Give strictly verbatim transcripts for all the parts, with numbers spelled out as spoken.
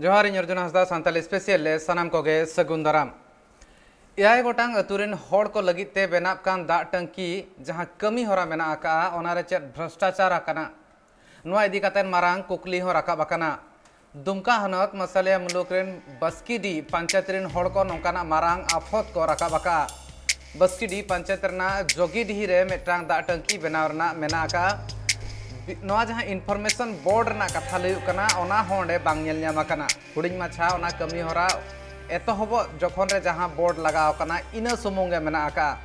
ᱡᱚᱦᱟᱨ, ᱤᱧ ᱚᱨᱡᱩᱱ ᱦᱟᱸᱥᱫᱟ, ᱥᱟᱱᱛᱟᱞᱤ ᱥᱯᱮᱥᱤᱭᱟᱞ ᱨᱮ ᱥᱟᱱᱟᱢ ᱠᱚᱜᱮ ᱥᱟᱹᱜᱩᱱ ᱫᱟᱨᱟᱢ᱾ ᱮᱭᱟᱭ ᱜᱚᱴᱟᱝ ᱟᱹᱛᱩ ᱨᱮᱱ ᱦᱚᱲ ᱠᱚ ᱞᱟᱹᱜᱤᱫ ᱛᱮ ᱵᱮᱱᱟᱜ ᱠᱟᱱ ᱫᱟᱜ ᱴᱟᱹᱝᱠᱤ, ᱡᱟᱦᱟᱸ ᱠᱟᱹᱢᱤ ᱦᱚᱨᱟ ᱢᱮᱱᱟᱜ ᱟᱠᱟᱫᱼᱟ, ᱚᱱᱟ ᱨᱮ ᱪᱮᱫ ᱵᱷᱨᱚᱥᱴᱟᱪᱟᱨ ᱟᱠᱟᱱᱟ, ᱱᱚᱣᱟ ᱤᱫᱤ ᱠᱟᱛᱮ ᱢᱟᱨᱟᱝ ᱠᱩᱠᱞᱤ ᱦᱚᱸ ᱨᱟᱠᱟᱵ ᱟᱠᱟᱱᱟ᱾ ᱫᱩᱢᱠᱟ ᱦᱚᱱᱚᱛ ᱢᱟᱥᱟᱞᱤᱭᱟ ᱢᱩᱞᱩᱠ ᱨᱮᱱ ᱵᱟᱥᱠᱤᱰᱤ ᱯᱚᱧᱪᱟᱭᱮᱛ ᱨᱮᱱ ᱦᱚᱲ ᱠᱚ ᱱᱚᱝᱠᱟᱱᱟᱜ ᱢᱟᱨᱟᱝ ᱟᱯᱷᱚᱛ ᱠᱚ ᱨᱟᱠᱟᱵ ᱟᱠᱟᱫᱼᱟ᱾ ᱵᱟᱥᱠᱤᱰᱤ ᱯᱚᱧᱪᱟᱭᱮᱛ ᱨᱮᱱᱟᱜ ᱡᱚᱜᱤᱰᱤᱦᱤ ᱨᱮ ᱢᱤᱫᱴᱟᱝ ᱫᱟᱜ ᱴᱟᱹᱝᱠᱤ ᱵᱮᱱᱟᱣ ᱨᱮᱱᱟᱜ ᱢᱮᱱᱟᱜ ᱟᱠᱟᱫᱼᱟ᱾ ᱵᱤ-, ᱱᱚᱣᱟ ᱡᱟᱦᱟᱸ ᱤᱱᱯᱷᱚᱨᱢᱮᱥᱚᱱ ᱵᱳᱨᱰ ᱨᱮᱱᱟᱜ ᱠᱟᱛᱷᱟ ᱞᱟᱹᱭ ᱦᱩᱭᱩᱜ ᱠᱟᱱᱟ, ᱚᱱᱟ ᱦᱚᱸ ᱚᱸᱰᱮ ᱵᱟᱝ ᱧᱮᱞ ᱧᱟᱢ ᱟᱠᱟᱱᱟ᱾ ᱦᱩᱰᱤᱧ ᱢᱟᱪᱷᱟ ᱚᱱᱟ ᱠᱟᱹᱢᱤ ᱦᱚᱨᱟ ᱮᱛᱚᱦᱚᱵᱚᱜ ᱡᱚᱠᱷᱚᱱ ᱨᱮ ᱡᱟᱦᱟᱸ ᱵᱳᱨᱰ ᱞᱟᱜᱟᱣ ᱟᱠᱟᱱᱟ, ᱤᱱᱟᱹ ᱥᱩᱢᱩᱝ ᱜᱮ ᱢᱮᱱᱟᱜ ᱟᱠᱟᱫᱼᱟ᱾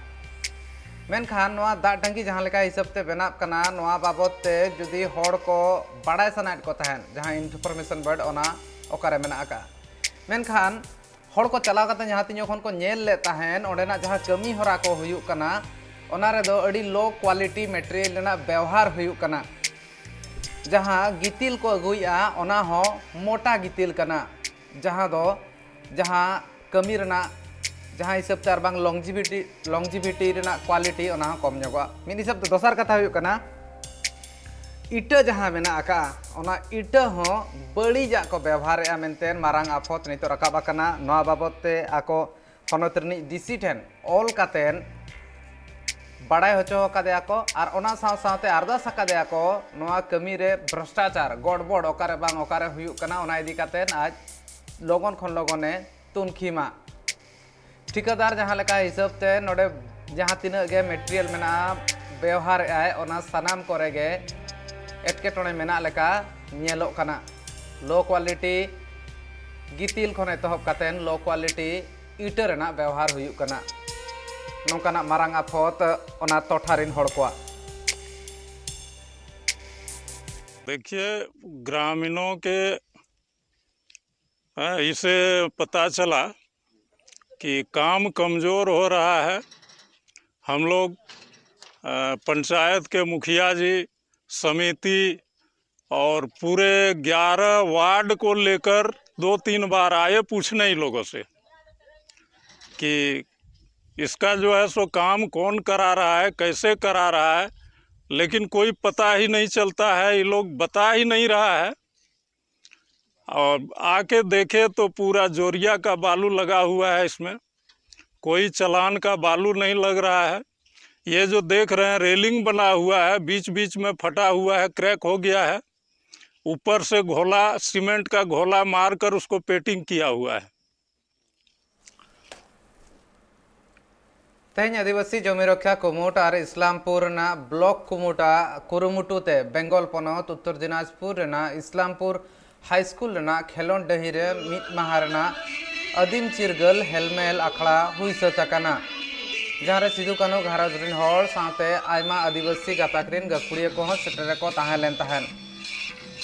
ᱢᱮᱱᱠᱷᱟᱱ ᱱᱚᱣᱟ ᱫᱟᱜ ᱴᱟᱹᱝᱠᱤ ᱡᱟᱦᱟᱸ ᱞᱮᱠᱟ ᱦᱤᱥᱟᱹᱵ ᱛᱮ ᱵᱮᱱᱟᱜ ᱠᱟᱱᱟ, ᱱᱚᱣᱟ ᱵᱟᱵᱚᱫ ᱛᱮ ᱡᱩᱫᱤ ᱦᱚᱲ ᱠᱚ ᱵᱟᱲᱟᱭ ᱥᱟᱱᱟᱭᱮᱫ ᱠᱚ ᱛᱟᱦᱮᱸᱫ, ᱡᱟᱦᱟᱸ ᱤᱱᱯᱷᱚᱨᱢᱮᱥᱚᱱ ᱵᱳᱨᱰ ᱚᱱᱟ ᱚᱠᱟᱨᱮ ᱢᱮᱱᱟᱜ ᱟᱠᱟᱫᱼᱟ, ᱢᱮᱱᱠᱷᱟᱱ ᱦᱚᱲ ᱠᱚ ᱪᱟᱞᱟᱣ ᱠᱟᱛᱮ ᱡᱟᱦᱟᱸ ᱛᱤᱱ ᱡᱚᱠᱷᱚᱱ ᱠᱚ ᱧᱮᱞ ᱞᱮᱫ ᱛᱟᱦᱮᱸᱫ, ᱚᱸᱰᱮᱱᱟᱜ ᱡᱟᱦᱟᱸ ᱠᱟᱹᱢᱤ ᱦᱚᱨᱟ ᱠᱚ ᱦᱩᱭᱩᱜ ᱠᱟᱱᱟ, ᱚᱱᱟ ᱨᱮᱫᱚ ᱟᱹᱰᱤ ᱞᱳ ᱠᱣᱟᱞᱤᱴᱤ ᱢᱮᱴᱮᱨᱤᱭᱟᱞ ᱨᱮᱱᱟᱜ ᱵᱮᱣᱦᱟᱨ ᱦᱩᱭᱩᱜ ᱠᱟᱱᱟ᱾ ᱡᱟᱦᱟᱸ ᱜᱤᱛᱤᱞ ᱠᱚ ᱟᱹᱜᱩᱭᱮᱫᱼᱟ, ᱚᱱᱟ ᱦᱚᱸ ᱢᱚᱴᱟ ᱜᱤᱛᱤᱞ ᱠᱟᱱᱟ, ᱡᱟᱦᱟᱸ ᱫᱚ ᱡᱟᱦᱟᱸ ᱠᱟᱹᱢᱤ ᱨᱮᱱᱟᱜ ᱡᱟᱦᱟᱸ ᱦᱤᱥᱟᱹᱵ ᱛᱮ ᱟᱨ ᱵᱟᱝ ᱞᱚᱝᱡᱤᱵᱷᱤᱴᱤ, ᱞᱚᱝᱡᱤᱵᱷᱤᱴᱤ ᱨᱮᱱᱟᱜ ᱠᱣᱟᱞᱤᱴᱤ, ᱚᱱᱟ ᱦᱚᱸ ᱠᱚᱢ ᱧᱚᱜᱚᱜᱼᱟ᱾ ᱢᱤᱫ ᱦᱤᱥᱟᱹᱵ ᱛᱮ ᱫᱚᱥᱟᱨ ᱠᱟᱛᱷᱟ ᱦᱩᱭᱩᱜ ᱠᱟᱱᱟ, ᱤᱴᱟᱹ ᱡᱟᱦᱟᱸ ᱢᱮᱱᱟᱜ ᱟᱠᱟᱫᱼᱟ, ᱚᱱᱟ ᱤᱴᱟᱹ ᱦᱚᱸ ᱵᱟᱹᱲᱤᱡᱟᱜ ᱠᱚ ᱵᱮᱣᱦᱟᱨᱮᱫᱼᱟ ᱢᱮᱱᱛᱮ ᱢᱟᱨᱟᱝ ᱟᱯᱷᱚᱛ ᱱᱤᱛᱚᱜ ᱨᱟᱠᱟᱵ ᱟᱠᱟᱱᱟ᱾ ᱱᱚᱣᱟ ᱵᱟᱵᱚᱫ ᱛᱮ ᱟᱠᱚ ᱦᱚᱱᱚᱛ ᱨᱤᱱᱤᱡ ᱰᱤ ᱥᱤ ᱴᱷᱮᱱ ᱚᱞ ᱠᱟᱛᱮᱱ ᱵᱟᱲᱟᱭ ᱦᱚᱪᱚ ᱟᱠᱟᱫᱮᱭᱟ ᱠᱚ ᱟᱨ ᱚᱱᱟ ᱥᱟᱶ ᱥᱟᱶᱛᱮ ᱟᱨᱫᱟᱥ ᱟᱠᱟᱫᱮᱭᱟ ᱠᱚ ᱱᱚᱣᱟ ᱠᱟᱹᱢᱤ ᱨᱮ ᱵᱷᱨᱚᱥᱴᱟᱪᱟᱨ, ᱜᱚᱲᱵᱚᱲ ᱚᱠᱟᱨᱮ ᱵᱟᱝ ᱚᱠᱟᱨᱮ ᱦᱩᱭᱩᱜ ᱠᱟᱱᱟ, ᱚᱱᱟ ᱤᱫᱤ ᱠᱟᱛᱮᱱ ᱟᱡ ᱞᱚᱜᱚᱱ ᱠᱷᱚᱱ ᱞᱚᱜᱚᱱᱮ ᱛᱩᱱᱠᱷᱤ ᱢᱟ᱾ ᱴᱷᱤᱠᱟᱹᱫᱟᱨ ᱡᱟᱦᱟᱸ ᱞᱮᱠᱟ ᱦᱤᱥᱟᱹᱵ ᱛᱮ ᱱᱚᱰᱮ ᱡᱟᱦᱟᱸ ᱛᱤᱱᱟᱹᱜ ᱜᱮ ᱢᱮᱴᱮᱨᱤᱭᱟᱞ ᱢᱮᱱᱟᱜᱼᱟ, ᱵᱮᱣᱦᱟᱨᱮᱫᱼᱟᱭ, ᱚᱱᱟ ᱥᱟᱱᱟᱢ ᱠᱚᱨᱮ ᱜᱮ ᱮᱴᱠᱮᱴᱚᱬᱮ ᱢᱮᱱᱟᱜ ᱞᱮᱠᱟ ᱧᱮᱞᱚᱜ ᱠᱟᱱᱟ᱾ ᱞᱳ ᱠᱣᱟᱞᱤᱴᱤ ᱜᱤᱛᱤᱞ ᱠᱷᱚᱱ ᱮᱛᱚᱦᱚᱵ ᱠᱟᱛᱮᱱ ᱞᱳ ᱠᱣᱟᱞᱤᱴᱤ ᱤᱴᱟᱹ ᱨᱮᱱᱟᱜ ᱵᱮᱣᱦᱟᱨ ᱦᱩᱭᱩᱜ ᱠᱟᱱᱟ᱾ ᱱᱚᱝᱠᱟᱱᱟᱜ ᱢᱟᱨᱟᱝ ᱟᱯᱷᱚᱛ ᱚᱱᱟ ᱴᱚᱴᱷᱟ ᱨᱤᱱ ᱦᱚᱲ ᱠᱚᱣᱟᱜ᱾ देखिए, ग्रामीणों के, हैं, इसे पता चला कि काम कमज़ोर हो रहा है। हम लोग, अ, पंचायत के मुखिया जी, समिति और पूरे ग्यारह वार्ड को लेकर दो तीन बार आए पूछने इन लोगों से कि इसका जो है सो काम कौन करा रहा है, कैसे करा रहा है, लेकिन कोई पता ही नहीं चलता है, ये लोग बता ही नहीं रहा है। और आके देखे तो पूरा जोरिया का बालू लगा हुआ है इसमें, कोई चालान का बालू नहीं लग रहा है। ये जो देख रहे हैं, रेलिंग बना हुआ है, बीच बीच में फटा हुआ है, क्रैक हो गया है। ऊपर से घोला, सीमेंट का घोला मार कर उसको पेंटिंग किया हुआ है। ᱛᱮᱦᱮᱧ ᱟᱹᱫᱤᱵᱟᱹᱥᱤ ᱡᱚᱢᱤ ᱨᱚᱠᱷᱟ ᱠᱩᱢᱩᱴ ᱟᱨ ᱤᱥᱞᱟᱢᱯᱩᱨ ᱨᱮᱱᱟᱜ ᱵᱞᱚᱠ ᱠᱩᱢᱩᱴᱟᱜ ᱠᱩᱨᱩᱢᱩᱴᱩ ᱛᱮ ᱵᱮᱝᱜᱚᱞ ᱯᱚᱱᱚᱛ ᱩᱛᱛᱚᱨ ᱫᱤᱱᱟᱡᱽᱯᱩᱨ ᱨᱮᱱᱟᱜ ᱤᱥᱞᱟᱢᱯᱩᱨ ᱦᱟᱭ ᱥᱠᱩᱞ ᱨᱮᱱᱟᱜ ᱠᱷᱮᱞᱚᱸᱰ ᱰᱟᱹᱦᱤ ᱨᱮ ᱢᱤᱫ ᱢᱟᱦᱟ ᱨᱮᱱᱟᱜ ᱟᱹᱫᱤᱢ ᱪᱤᱨᱜᱟᱹᱞ ᱦᱮᱞᱢᱮᱞ ᱟᱠᱷᱲᱟ ᱦᱩᱭ ᱥᱟᱹᱛ ᱟᱠᱟᱱᱟ, ᱡᱟᱦᱟᱸ ᱨᱮ ᱥᱤᱫᱩ ᱠᱟᱹᱱᱦᱩ ᱜᱷᱟᱨᱚᱸᱡᱽ ᱨᱤᱱ ᱦᱚᱲ ᱥᱟᱶᱛᱮ ᱟᱭᱢᱟ ᱟᱹᱫᱤᱵᱟᱹᱥᱤ ᱜᱟᱛᱟᱠ ᱨᱤᱱ ᱜᱟᱹᱠᱷᱩᱲᱤᱭᱟᱹ ᱠᱚᱦᱚᱸ ᱥᱮᱴᱮᱨ ᱨᱮᱠᱚ ᱛᱟᱦᱮᱸ ᱞᱮᱱ ᱛᱟᱦᱮᱸᱫ᱾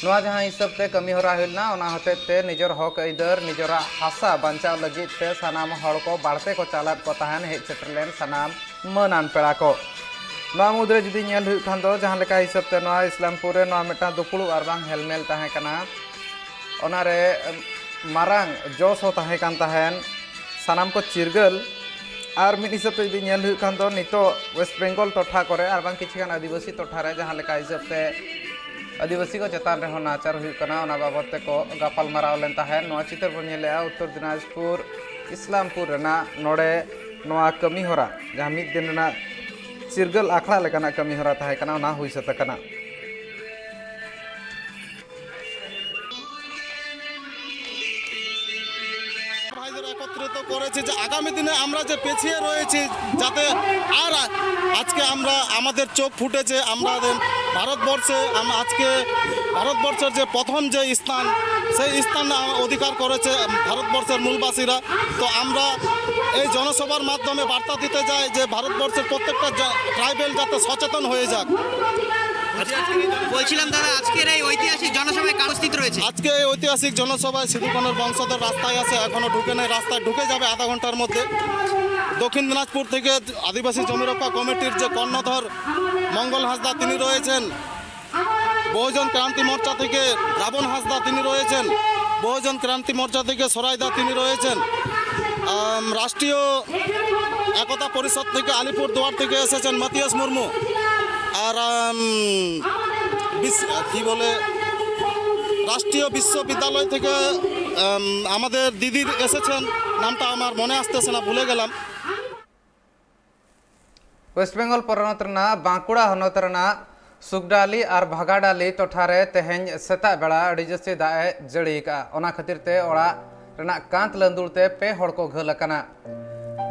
ᱱᱚᱣᱟ ᱡᱟᱦᱟᱸ ᱦᱤᱥᱟᱹᱵ ᱛᱮ ᱠᱟᱹᱢᱤ ᱦᱚᱨᱟ ᱦᱩᱭ ᱞᱮᱱᱟ, ᱚᱱᱟ ᱦᱚᱛᱮᱡ ᱛᱮ ᱱᱤᱡᱚᱨ ᱦᱚᱠ ᱟᱹᱭᱫᱟᱹᱨ, ᱱᱤᱡᱚᱨᱟᱜ ᱦᱟᱥᱟ ᱵᱟᱧᱪᱟᱣ ᱞᱟᱹᱜᱤᱫ ᱛᱮ ᱥᱟᱱᱟᱢ ᱦᱚᱲ ᱠᱚ ᱵᱟᱲᱛᱮ ᱠᱚ ᱪᱟᱞᱟᱫ ᱠᱚ ᱛᱟᱦᱮᱸᱱ ᱦᱮᱡ ᱥᱮᱴᱮᱨ ᱞᱮᱱ ᱥᱟᱱᱟᱢ ᱢᱟᱹᱱᱟᱱ ᱯᱮᱲᱟ ᱠᱚ᱾ ᱱᱚᱣᱟ ᱢᱩᱫᱽᱨᱮ ᱡᱩᱫᱤ ᱧᱮᱞ ᱦᱩᱭᱩᱜ ᱠᱷᱟᱱ ᱫᱚ, ᱡᱟᱦᱟᱸ ᱞᱮᱠᱟ ᱦᱤᱥᱟᱹᱵ ᱛᱮ ᱱᱚᱣᱟ ᱤᱥᱞᱟᱢᱯᱩᱨ ᱨᱮ ᱱᱚᱣᱟ ᱢᱤᱫᱴᱟᱝ ᱫᱩᱯᱲᱩᱵ ᱟᱨ ᱵᱟᱝ ᱦᱮᱞᱢᱮᱞ ᱛᱟᱦᱮᱸ ᱠᱟᱱᱟ, ᱚᱱᱟᱨᱮ ᱢᱟᱨᱟᱝ ᱡᱚᱥ ᱦᱚᱸ ᱛᱟᱦᱮᱸ ᱠᱟᱱ ᱛᱟᱦᱮᱸᱱ, ᱥᱟᱱᱟᱢ ᱠᱚ ᱪᱤᱨᱜᱟᱹᱞ᱾ ᱟᱨ ᱢᱤᱫ ᱦᱤᱥᱟᱹᱵ ᱛᱮ ᱡᱩᱫᱤ ᱧᱮᱞ ᱦᱩᱭᱩᱜ ᱠᱷᱟᱱ ᱫᱚ, ᱱᱤᱛᱚᱜ ᱳᱭᱮᱥᱴ ᱵᱮᱝᱜᱚᱞ ᱴᱚᱴᱷᱟ ᱠᱚᱨᱮ ᱟᱨ ᱵᱟᱝ ᱠᱤᱪᱷᱩ ᱜᱟᱱ ᱟᱹᱫᱤᱵᱟᱹᱥᱤ ᱴᱚᱴᱷᱟ ᱨᱮ ᱡᱟᱦᱟᱸ ᱞᱮᱠᱟ ᱦᱤᱥᱟᱹᱵ ᱛᱮ ᱟᱹᱫᱤᱵᱟᱹᱥᱤ ᱠᱚ ᱪᱮᱛᱟᱱ ᱨᱮᱦᱚᱸ ᱱᱟᱦᱟᱪᱟᱨ ᱦᱩᱭᱩᱜ ᱠᱟᱱᱟ, ᱚᱱᱟ ᱵᱟᱵᱚᱫ ᱛᱮᱠᱚ ᱜᱟᱯᱟᱞ ᱢᱟᱨᱟᱣ ᱞᱮᱱ ᱛᱟᱦᱮᱸᱫ᱾ ᱱᱚᱣᱟ ᱪᱤᱛᱟᱹᱨ ᱵᱚᱱ ᱧᱮᱞᱮᱜᱼᱟ ᱩᱛᱛᱚᱨ ᱫᱤᱱᱟᱡᱽᱯᱩᱨ ᱤᱥᱞᱟᱢᱯᱩᱨ ᱨᱮᱱᱟᱜ ᱱᱚᱰᱮ ᱱᱚᱣᱟ ᱠᱟᱹᱢᱤ ᱦᱚᱨᱟ, ᱡᱟᱦᱟᱸ ᱢᱤᱫ ᱫᱤᱱ ᱨᱮᱱᱟᱜ ᱪᱤᱨᱜᱟᱹᱞ ᱟᱠᱷᱲᱟ ᱞᱮᱠᱟᱱᱟᱜ ᱠᱟᱹᱢᱤ ᱦᱚᱨᱟ ᱛᱟᱦᱮᱸ ᱠᱟᱱᱟ, ᱚᱱᱟ ᱦᱩᱭ ᱥᱟᱹᱛ ᱟᱠᱟᱱᱟ᱾ ভাইদের একত্রিত করেছে যে আগামী দিনে আমরা যে পিছিয়ে রয়েছি, যাতে আর আজকে আমরা আমাদের চোখ ফুটেছে, আমরা ভারতবর্ষে আম- আজকে ভারতবর্ষের যে প্রথম যে স্থান, সেই স্থান আ- অধিকার করেছে ভারতবর্ষের মূলবাসীরা। তো আমরা এই জনসভার মাধ্যমে বার্তা দিতে চাই যে ভারতবর্ষের প্রত্যেকটা ট্রাইবেল যাতে সচেতন হয়ে যাক। বলছিলাম দাদা, আজকের এই ঐতিহাসিক জনসভায় কার উপস্থিত রয়েছে? আজকে এই ঐতিহাসিক জনসভায় সিধু কানহুর বংশধর রাস্তায় আছে, এখনো ঢুকে নেই, রাস্তায় ঢুকে যাবে আধা ঘন্টার মধ্যে। দক্ষিণ দিনাজপুর থেকে আদিবাসী জমি রক্ষা কমিটির যে কর্ণধর মঙ্গল হাঁসদা, তিনি রয়েছেন। বহুজন ক্রান্তি মোর্চা থেকে রাবণ হাঁসদা, তিনি রয়েছেন। বহুজন ক্রান্তি মোর্চা থেকে সরাইদা, তিনি রয়েছেন। আম, রাষ্ট্রীয় একতা পরিষদ থেকে আলিপুর দুয়ার থেকে এসেছেন মাতিয়াস মুর্মু। আর আম, বিশ- কি বলে, রাষ্ট্রীয় বিশ্ববিদ্যালয় থেকে, আম, আমাদের দিদি এসেছেন, নামটা আমার মনে আসতেছে না, ভুলে গেলাম। ᱳᱭᱮᱥᱴ ᱵᱮᱝᱜᱚᱞ ᱯᱚᱱᱚᱛ ᱨᱮᱱᱟᱜ ᱵᱟᱸᱠᱩᱲᱟ ᱦᱚᱱᱚᱛ ᱨᱮᱱᱟᱜ ᱥᱩᱠᱰᱟᱞᱤ ᱟᱨ ᱵᱷᱟᱜᱟᱰᱟᱞᱤ ᱴᱚᱴᱷᱟ ᱨᱮ ᱛᱮᱦᱮᱧ ᱥᱮᱛᱟᱜ ᱵᱮᱲᱟ ᱟᱹᱰᱤ ᱡᱟᱹᱥᱛᱤ ᱫᱟᱜ ᱮ ᱡᱟᱹᱲᱤ ᱟᱠᱟᱫᱼᱟ᱾ ᱚᱱᱟ ᱠᱷᱟᱹᱛᱤᱨ ᱛᱮ ᱚᱲᱟᱜ ᱨᱮᱱᱟᱜ ᱠᱟᱸᱛ ᱞᱟᱹᱸᱫᱩᱲ ᱛᱮ ᱯᱮ ᱦᱚᱲ ᱠᱚ ᱜᱷᱟᱹᱞ ᱟᱠᱟᱱᱟ᱾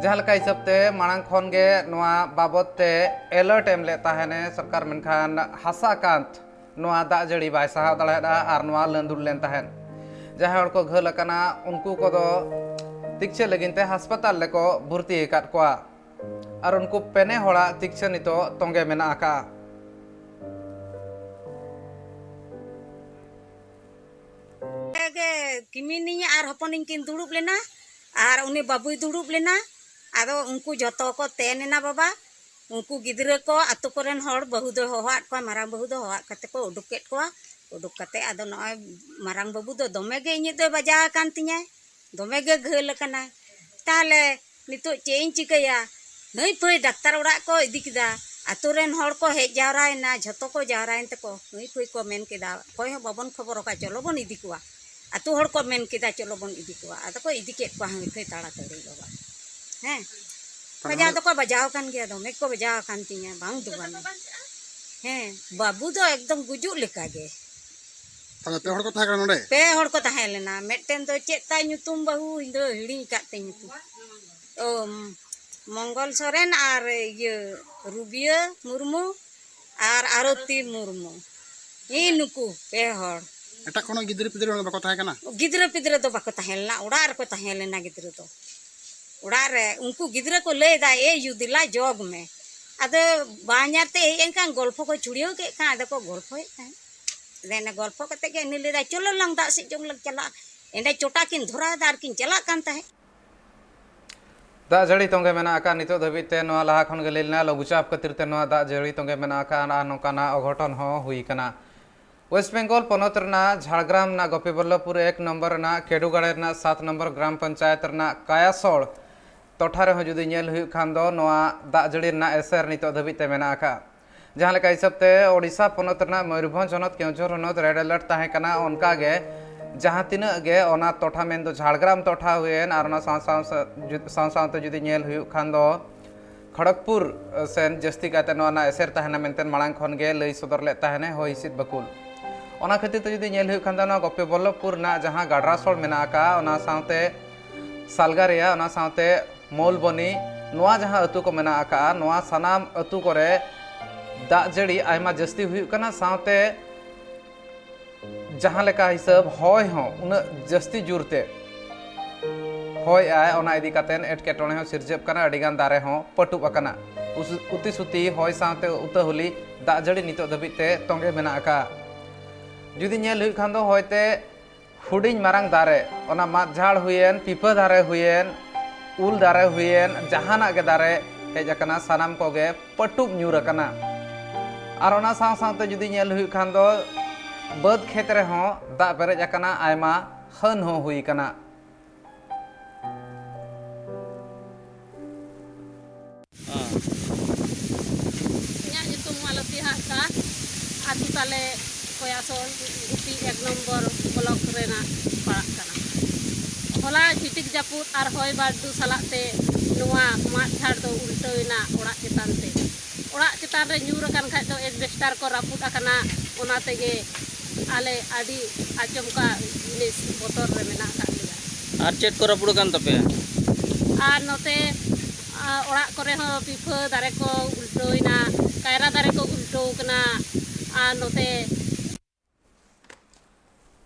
ᱡᱟᱦᱟᱸ ᱞᱮᱠᱟ ᱦᱤᱥᱟᱹᱵ ᱛᱮ ᱢᱟᱲᱟᱝ ᱠᱷᱚᱱ ᱜᱮ ᱱᱚᱣᱟ ᱵᱟᱵᱚᱫ ᱛᱮ ᱮᱞᱟᱨᱴ ᱮᱢ ᱞᱮᱫ ᱛᱟᱦᱮᱱᱮ ᱥᱚᱨᱠᱟᱨ, ᱢᱮᱱᱠᱷᱟᱱ ᱦᱟᱥᱟ ᱠᱟᱸᱛ ᱱᱚᱣᱟ ᱫᱟᱜ ᱡᱟᱹᱲᱤ ᱵᱟᱭ ᱥᱟᱦᱟᱣ ᱫᱟᱲᱮᱭᱟᱫᱼᱟ ᱟᱨ ᱱᱚᱣᱟ ᱞᱟᱹᱸᱫᱩᱲ ᱞᱮᱱ ᱛᱟᱦᱮᱸᱫ᱾ ᱡᱟᱦᱟᱸᱭ ᱦᱚᱲ ᱠᱚ ᱜᱷᱟᱹᱞ ᱟᱠᱟᱱᱟ, ᱩᱱᱠᱩ ᱠᱚᱫᱚ ᱛᱤᱠᱪᱷᱟᱹ ᱞᱟᱹᱜᱤᱫ ᱛᱮ ᱦᱟᱥᱯᱟᱛᱟᱞ ᱨᱮᱠᱚ ᱵᱷᱚᱨᱛᱤ ᱟᱠᱟᱫ ᱠᱚᱣᱟ᱾ ᱟᱨ ᱩᱱᱠᱩ ᱯᱮᱱᱮ ᱦᱚᱲᱟᱜ ᱛᱤᱠᱪᱷᱟᱹ ᱱᱤᱛᱚᱜ ᱛᱚᱸᱜᱮ ᱢᱮᱱᱟᱜ ᱟᱠᱟᱫᱼᱟ᱾ ᱜᱮ ᱠᱤᱢᱤᱱᱤᱧ ᱟᱨ ᱦᱚᱯᱚᱱᱤᱧ ᱠᱤᱱ ᱫᱩᱲᱩᱵ ᱞᱮᱱᱟ, ᱟᱨ ᱩᱱᱤ ᱵᱟᱹᱵᱩᱭ ᱫᱩᱲᱩᱵ ᱞᱮᱱᱟ᱾ ᱟᱫᱚ ᱩᱱᱠᱩ ᱡᱚᱛᱚ ᱠᱚ ᱛᱮᱱ ᱮᱱᱟ ᱵᱟᱵᱟ᱾ ᱩᱱᱠᱩ ᱜᱤᱫᱽᱨᱟᱹ ᱠᱚ ᱟᱛᱳ ᱠᱚᱨᱮᱱ ᱦᱚᱲ, ᱵᱟᱹᱦᱩ ᱫᱚᱭ ᱦᱚᱦᱚᱣᱟᱫ ᱠᱚᱣᱟ, ᱢᱟᱨᱟᱝ ᱵᱟᱹᱦᱩ ᱫᱚ ᱦᱚᱦᱚᱣᱟᱫ ᱠᱟᱛᱮ ᱠᱚ ᱩᱰᱩᱠ ᱠᱮᱫ ᱠᱚᱣᱟ᱾ ᱩᱰᱩᱠ ᱠᱟᱛᱮ ᱟᱫᱚ ᱱᱚᱜᱼᱚᱭ ᱢᱟᱨᱟᱝ ᱵᱟᱹᱵᱩ ᱫᱚ ᱫᱚᱢᱮ ᱜᱮ ᱤᱧᱟᱹᱜ ᱫᱚᱭ ᱵᱟᱡᱟᱣ ᱟᱠᱟᱱ ᱛᱤᱧᱟᱹ, ᱫᱚᱢᱮ ᱜᱮ ᱜᱷᱟᱹᱞ ᱟᱠᱟᱱᱟᱭ᱾ ᱛᱟᱦᱞᱮ ᱱᱤᱛᱚᱜ ᱪᱮᱫ ᱤᱧ ᱪᱤᱠᱟᱹᱭᱟ? ᱦᱟᱹᱭ ᱯᱷᱟᱹᱭ ᱰᱟᱠᱛᱟᱨ ᱚᱲᱟᱜ ᱠᱚ ᱤᱫᱤ ᱠᱮᱫᱟ᱾ ᱟᱛᱳ ᱨᱮᱱ ᱦᱚᱲ ᱠᱚ ᱦᱮᱡ ᱡᱟᱣᱨᱟᱭᱮᱱᱟ, ᱡᱷᱚᱛᱚ ᱠᱚ ᱡᱟᱣᱨᱟᱭᱮᱱ ᱛᱮᱠᱚ ᱦᱟᱹᱭ ᱯᱷᱟᱹᱭ ᱠᱚ ᱢᱮᱱ ᱠᱮᱫᱟ, ᱚᱠᱚᱭ ᱦᱚᱸ ᱵᱟᱵᱚᱱ ᱠᱷᱚᱵᱚᱨ ᱟᱠᱟᱫ, ᱪᱚᱞᱚ ᱵᱚᱱ ᱤᱫᱤ ᱠᱚᱣᱟ᱾ ᱟᱛᱳ ᱦᱚᱲ ᱠᱚ ᱢᱮᱱ ᱠᱮᱫᱟ, ᱪᱚᱞᱚ ᱵᱚᱱ ᱤᱫᱤ ᱠᱚᱣᱟ᱾ ᱟᱫᱚ ᱠᱚ ᱤᱫᱤ ᱠᱮᱫ ᱠᱚᱣᱟ ᱦᱟᱹᱭ ᱯᱷᱟᱹᱭ ᱛᱟᱲᱟᱛᱟᱲᱤ ᱵᱟᱵᱟ᱾ ᱦᱮᱸ, ᱵᱟᱡᱟᱣ ᱫᱚᱠᱚ ᱵᱟᱡᱟᱣ ᱟᱠᱟᱱ ᱜᱮᱭᱟ, ᱫᱚᱢᱮ ᱠᱚ ᱵᱟᱡᱟᱣ ᱟᱠᱟᱱ ᱛᱤᱧᱟ, ᱵᱟᱝ ᱫᱚ ᱵᱟᱝ᱾ ᱦᱮᱸ, ᱵᱟᱹᱵᱩ ᱫᱚ ᱮᱠᱫᱚᱢ ᱜᱩᱡᱩᱜ ᱞᱮᱠᱟ ᱜᱮ᱾ ᱛᱟᱦᱞᱮ ᱯᱮ ᱦᱚᱲ ᱠᱚ ᱛᱟᱦᱮᱸ ᱠᱟᱱᱟ ᱱᱚᱰᱮ? ᱯᱮ ᱦᱚᱲ ᱠᱚ ᱛᱟᱦᱮᱸ ᱞᱮᱱᱟ᱾ ᱢᱤᱫᱴᱮᱱ ᱫᱚ ᱪᱮᱫ ᱛᱟᱭ ᱧᱩᱛᱩᱢ ᱵᱟᱹᱦᱩ, ᱤᱧ ᱫᱚ ᱦᱤᱲᱤᱧ ᱟᱠᱟᱫ ᱛᱟᱭ ᱧᱩᱛᱩᱢ᱾ ᱚ, ᱢᱚᱝᱜᱚᱞ ᱥᱚᱨᱮᱱ ᱟᱨ ᱤᱭᱟᱹ ᱨᱩᱵᱤᱭᱟᱹ ᱢᱩᱨᱢᱩ ᱟᱨ ᱟᱨᱚᱛᱤ ᱢᱩᱨᱢᱩ᱾ ᱦᱮᱸ, ᱱᱩᱠᱩ ᱯᱮ ᱦᱚᱲ᱾ ᱮᱴᱟᱜ ᱠᱳᱱᱳ ᱜᱤᱫᱽᱨᱟᱹ ᱯᱤᱫᱽᱨᱟᱹ ᱚᱸᱰᱮ ᱵᱟᱠᱚ ᱛᱟᱦᱮᱸ ᱠᱟᱱᱟ? ᱜᱤᱫᱽᱨᱟᱹ ᱯᱤᱫᱽᱨᱟᱹ ᱫᱚ ᱵᱟᱠᱚ ᱛᱟᱦᱮᱸ ᱞᱮᱱᱟ, ᱚᱲᱟᱜ ᱨᱮᱠᱚ ᱛᱟᱦᱮᱸ ᱞᱮᱱᱟ ᱜᱤᱫᱽᱨᱟᱹ ᱫᱚ᱾ ᱚᱲᱟᱜ ᱨᱮ ᱩᱱᱠᱩ ᱜᱤᱫᱽᱨᱟᱹ ᱠᱚ ᱞᱟᱹᱭᱫᱟ, "ᱮ ᱭᱩ, ᱫᱮᱞᱟ ᱡᱚᱜᱽ ᱢᱮ᱾" ᱟᱫᱚ ᱵᱟᱧᱟᱨ ᱛᱮ ᱦᱮᱡ ᱮᱱ ᱠᱷᱟᱱ ᱜᱚᱞᱯᱷᱚ ᱠᱚ ᱪᱷᱩᱲᱭᱟᱹᱣ ᱠᱮᱫ ᱠᱷᱟᱱ ᱟᱫᱚ ᱠᱚ ᱜᱚᱞᱯᱷᱚᱭᱮᱫ ᱛᱟᱦᱮᱸᱫ᱾ ᱟᱫᱚ ᱮᱱᱮ ᱜᱚᱞᱯᱷᱚ ᱠᱟᱛᱮ ᱜᱮ ᱩᱱᱤ ᱞᱟᱹᱭᱫᱟᱭ, "ᱪᱚᱞᱚ ᱞᱟᱝ ᱫᱟᱜ ᱥᱮᱫ ᱪᱚᱝ ᱞᱟᱝ ᱪᱟᱞᱟᱜᱼᱟ᱾" ᱮᱸᱰᱮ ᱪᱚᱴᱟ ᱠᱤᱱ ᱫᱷᱚᱨᱟᱣ ᱮᱫᱟ ᱟᱨ ᱠᱤᱱ ᱪᱟᱞᱟᱜ ᱠᱟᱱ ᱛᱟᱦᱮᱸᱫ᱾ ᱫᱟᱜ ᱡᱟᱹᱲᱤ ᱛᱚᱸᱜᱮ ᱢᱮᱱᱟᱜ ᱟᱠᱟᱫ ᱱᱤᱛᱚᱜ ᱫᱷᱟᱹᱵᱤᱡ ᱛᱮ᱾ ᱱᱚᱣᱟ ᱞᱟᱦᱟ ᱠᱷᱚᱱ ᱜᱮ ᱞᱟᱹᱭ ᱞᱮᱱᱟ, ᱞᱚᱜᱷᱩᱪᱟᱯ ᱠᱷᱟᱹᱛᱤᱨ ᱛᱮ ᱱᱚᱣᱟ ᱫᱟᱜ ᱡᱟᱹᱲᱤ ᱛᱚᱸᱜᱮ ᱢᱮᱱᱟᱜ ᱟᱠᱟᱫ ᱟᱨ ᱱᱚᱝᱠᱟᱱᱟᱜ ᱚᱜᱷᱚᱴᱚᱱ ᱦᱚᱸ ᱦᱩᱭ ᱟᱠᱟᱱᱟ᱾ ᱳᱭᱮᱥᱴ ᱵᱮᱝᱜᱚᱞ ᱯᱚᱱᱚᱛ ᱨᱮᱱᱟᱜ ᱡᱷᱟᱲᱜᱨᱟᱢ ᱨᱮᱱᱟᱜ ᱜᱳᱯᱤᱵᱚᱞᱞᱚᱵᱷᱯᱩᱨ ᱮᱠ ᱱᱚᱢᱵᱚᱨ ᱨᱮᱱᱟᱜ ᱠᱮᱰᱩᱜᱟᱲᱮ ᱨᱮᱱᱟᱜ ᱥᱟᱛ ᱱᱚᱢᱵᱚᱨ ᱜᱨᱟᱢ ᱯᱚᱧᱪᱟᱭᱮᱛ ᱨᱮᱱᱟᱜ ᱠᱟᱭᱟᱥᱚᱲ ᱴᱚᱴᱷᱟ ᱨᱮᱦᱚᱸ ᱡᱩᱫᱤ ᱧᱮᱞ ᱦᱩᱭᱩᱜ ᱠᱷᱟᱱ ᱫᱚ, ᱱᱚᱣᱟ ᱫᱟᱜ ᱡᱟᱹᱲᱤ ᱨᱮᱱᱟᱜ ᱮᱥᱮᱨ ᱱᱤᱛᱚᱜ ᱫᱷᱟᱹᱵᱤᱡ ᱛᱮ ᱢᱮᱱᱟᱜ ᱟᱠᱟᱫᱼᱟ᱾ ᱡᱟᱦᱟᱸ ᱞᱮᱠᱟ ᱦᱤᱥᱟᱹᱵ ᱛᱮ ᱳᱰᱤᱥᱟ ᱯᱚᱱᱚᱛ ᱨᱮᱱᱟᱜ ᱢᱚᱭᱩᱨᱵᱷᱚᱸᱡᱽ ᱦᱚᱱᱚᱛ, ᱠᱮᱣᱚᱱᱡᱷᱚᱨ ᱦᱚᱱᱚᱛ ᱨᱮᱰ ᱟᱞᱟᱨᱴ ᱛᱟᱦᱮᱸ ᱠᱟᱱᱟ, ᱚᱱᱠᱟ ᱜᱮ ᱡᱟᱦᱟᱸ ᱛᱤᱱᱟᱹᱜ ᱜᱮ ᱚᱱᱟ ᱴᱚᱴᱷᱟ ᱢᱮᱱᱫᱚ ᱡᱷᱟᱲᱜᱨᱟᱢ ᱴᱚᱴᱷᱟ ᱦᱩᱭᱮᱱ ᱟᱨ ᱚᱱᱟ ᱥᱟᱶ ᱥᱟᱶ ᱥᱟᱶ ᱡᱩ- ᱥᱟᱶ ᱥᱟᱶᱛᱮ ᱡᱩᱫᱤ ᱧᱮᱞ ᱦᱩᱭᱩᱜ ᱠᱷᱟᱱ ᱫᱚ ᱠᱷᱚᱲᱚᱜᱽᱯᱩᱨ ᱥᱮᱱ ᱡᱟᱹᱥᱛᱤ ᱠᱟᱭᱛᱮ ᱱᱚᱣᱟ ᱨᱮᱱᱟᱜ ᱮᱥᱮᱨ ᱛᱟᱦᱮᱱᱟ ᱢᱮᱱᱛᱮ ᱢᱟᱲᱟᱝ ᱠᱷᱚᱱ ᱜᱮ ᱞᱟᱹᱭ ᱥᱚᱫᱚᱨ ᱞᱮᱫ ᱛᱟᱦᱮᱱᱟᱭ ᱦᱚᱭ ᱦᱤᱸᱥᱤᱫ ᱵᱟᱹᱠᱩᱞ᱾ ᱚᱱᱟ ᱠᱷᱟᱹᱛᱤᱨ ᱛᱮ ᱡᱩᱫᱤ ᱧᱮᱞ ᱦᱩᱭᱩᱜ ᱠᱷᱟᱱ ᱫᱚ ᱱᱚᱣᱟ ᱜᱳᱯᱤᱵᱚᱞᱞᱚᱵᱷᱯᱩᱨ ᱨᱮᱱᱟᱜ ᱡᱟᱦᱟᱸ ᱜᱟᱰᱨᱟᱥᱳᱞ ᱢᱮᱱᱟᱜ ᱟᱠᱟᱫᱼᱟ, ᱚᱱᱟ ᱥᱟᱶᱛᱮ ᱥᱟᱞᱜᱟᱨᱤᱭᱟ, ᱚᱱᱟ ᱥᱟᱶᱛᱮ ᱢᱚᱞᱵᱚᱱᱤ, ᱱᱚᱣᱟ ᱡᱟᱦᱟᱸ ᱟᱹᱛᱩ ᱠᱚ ᱢᱮᱱᱟᱜ ᱟᱠᱟᱫᱼᱟ, ᱱᱚᱣᱟ ᱥᱟᱱᱟᱢ ᱟᱹᱛᱩ ᱠᱚᱨᱮ ᱫᱟᱜ ᱡᱟᱹᱲᱤ ᱟᱭᱢᱟ ᱡᱟᱹᱥᱛᱤ ᱦᱩᱭᱩᱜ ᱠᱟᱱᱟ, ᱥᱟᱶᱛᱮ ᱡᱟᱦᱟᱸ ᱞᱮᱠᱟ ᱦᱤᱥᱟᱹᱵ ᱦᱚᱭ ᱦᱚᱸ ᱩᱱᱟᱹᱜ ᱡᱟᱹᱥᱛᱤ ᱡᱳᱨᱛᱮ ᱦᱚᱭ ᱟᱭ, ᱚᱱᱟ ᱤᱫᱤ ᱠᱟᱛᱮ ᱮᱴᱠᱮᱴᱚᱬᱮ ᱦᱚᱸ ᱥᱤᱨᱡᱟᱹᱜ ᱠᱟᱱᱟ, ᱟᱹᱰᱤᱜᱟᱱ ᱫᱟᱨᱮ ᱦᱚᱸ ᱯᱟᱹᱴᱩᱵ ᱟᱠᱟᱱᱟ᱾ ᱩᱥ- ᱩᱛᱤ ᱥᱩᱛᱤ ᱦᱚᱭ ᱥᱟᱶᱛᱮ ᱩᱛᱟᱹᱦᱩᱞᱤ ᱫᱟᱜ ᱡᱟᱹᱲᱤ ᱱᱤᱛᱚᱜ ᱫᱷᱟᱹᱵᱤᱡ ᱛᱮ ᱛᱚᱸᱜᱮ ᱢᱮᱱᱟᱜ ᱟᱠᱟᱫᱼᱟ᱾ ᱡᱩᱫᱤ ᱧᱮᱞ ᱦᱩᱭᱩᱜ ᱠᱷᱟᱱ ᱫᱚ ᱦᱚᱭᱛᱮ ᱦᱩᱰᱤᱧ ᱢᱟᱨᱟᱝ ᱫᱟᱨᱮ, ᱚᱱᱟ ᱢᱟᱫ ᱡᱷᱟᱲ ᱦᱩᱭᱮᱱ, ᱯᱤᱯᱟᱹ ᱫᱟᱨᱮ ᱦᱩᱭᱮᱱ, ᱩᱞ ᱫᱟᱨᱮ ᱦᱩᱭᱮᱱ, ᱡᱟᱦᱟᱱᱟᱜ ᱜᱮ ᱫᱟᱨᱮ ᱦᱮᱡ ᱟᱠᱟᱱᱟ, ᱥᱟᱱᱟᱢ ᱠᱚᱜᱮ ᱯᱟᱹᱴᱩᱵ ᱧᱩᱨ ᱟᱠᱟᱱᱟ᱾ ᱟᱨ ᱚᱱᱟ ᱥᱟᱶ ᱥᱟᱶᱛᱮ ᱡᱩᱫᱤ ᱧᱮᱞ ᱦᱩᱭᱩᱜ ᱠᱷᱟᱱ ᱫᱚ ᱵᱟᱹᱫᱽ ᱠᱷᱮᱛ ᱨᱮᱦᱚᱸ ᱫᱟᱜ ᱯᱮᱨᱮᱡ ᱟᱠᱟᱱᱟ, ᱟᱭᱢᱟ ᱦᱟᱹᱱ ᱦᱚᱸ ᱦᱩᱭ ᱟᱠᱟᱱᱟ᱾ ᱤᱧᱟᱹᱜ ᱧᱩᱛᱩᱢ ᱢᱟᱞᱚᱛᱤ ᱦᱟᱸᱥᱫᱟ, ᱟᱹᱛᱩ ᱛᱟᱞᱮ ᱠᱚᱭᱟᱥᱚᱞ ᱜᱩᱯᱤ ᱮᱠ ᱱᱚᱢᱵᱚᱨ ᱵᱞᱚᱠ ᱨᱮᱱᱟᱜ ᱯᱟᱲᱟᱜ ᱠᱟᱱᱟ᱾ ᱦᱚᱞᱟ ᱡᱷᱤᱴᱤᱠ ᱡᱟᱹᱯᱩᱫ ᱟᱨ ᱦᱚᱭ ᱵᱟᱹᱨᱰᱩ ᱥᱟᱞᱟᱜ ᱛᱮ ᱱᱚᱣᱟ ᱢᱟᱫ ᱡᱷᱟᱲ ᱫᱚ ᱩᱞᱴᱟᱹᱣ ᱮᱱᱟ ᱚᱲᱟᱜ ᱪᱮᱛᱟᱱ ᱛᱮ᱾ ᱚᱲᱟᱜ ᱪᱮᱛᱟᱱ ᱨᱮ ᱧᱩᱨ ᱟᱠᱟᱱ ᱠᱷᱟᱡ ᱫᱚ ᱮᱥᱵᱮᱥᱴᱟᱨ ᱠᱚ ᱨᱟᱹᱯᱩᱫ ᱟᱠᱟᱱᱟ, ᱚᱱᱟ ᱛᱮᱜᱮ ᱟᱞᱮ ᱟᱹᱰᱤ ᱟᱪᱚᱢᱠᱟ ᱡᱤᱱᱤᱥ ᱵᱚᱛᱚᱨ ᱨᱮ ᱢᱮᱱᱟᱜ ᱟᱠᱟᱫ ᱞᱮᱭᱟ᱾ ᱟᱨ ᱪᱮᱫ ᱠᱚ ᱨᱟᱹᱯᱩᱫ ᱟᱠᱟᱱ ᱛᱟᱯᱮᱭᱟ? ᱟᱨ ᱱᱚᱛᱮ, ᱟ, ᱚᱲᱟᱜ ᱠᱚᱨᱮ ᱦᱚᱸ ᱯᱤᱯᱷᱟᱹ ᱫᱟᱨᱮ ᱠᱚ ᱩᱞᱴᱟᱹᱣ ᱮᱱᱟ, ᱠᱟᱭᱨᱟ ᱫᱟᱨᱮ ᱠᱚ ᱩᱞᱴᱟᱹᱣ ᱠᱟᱱᱟ, ᱟᱨ ᱱᱚᱛᱮ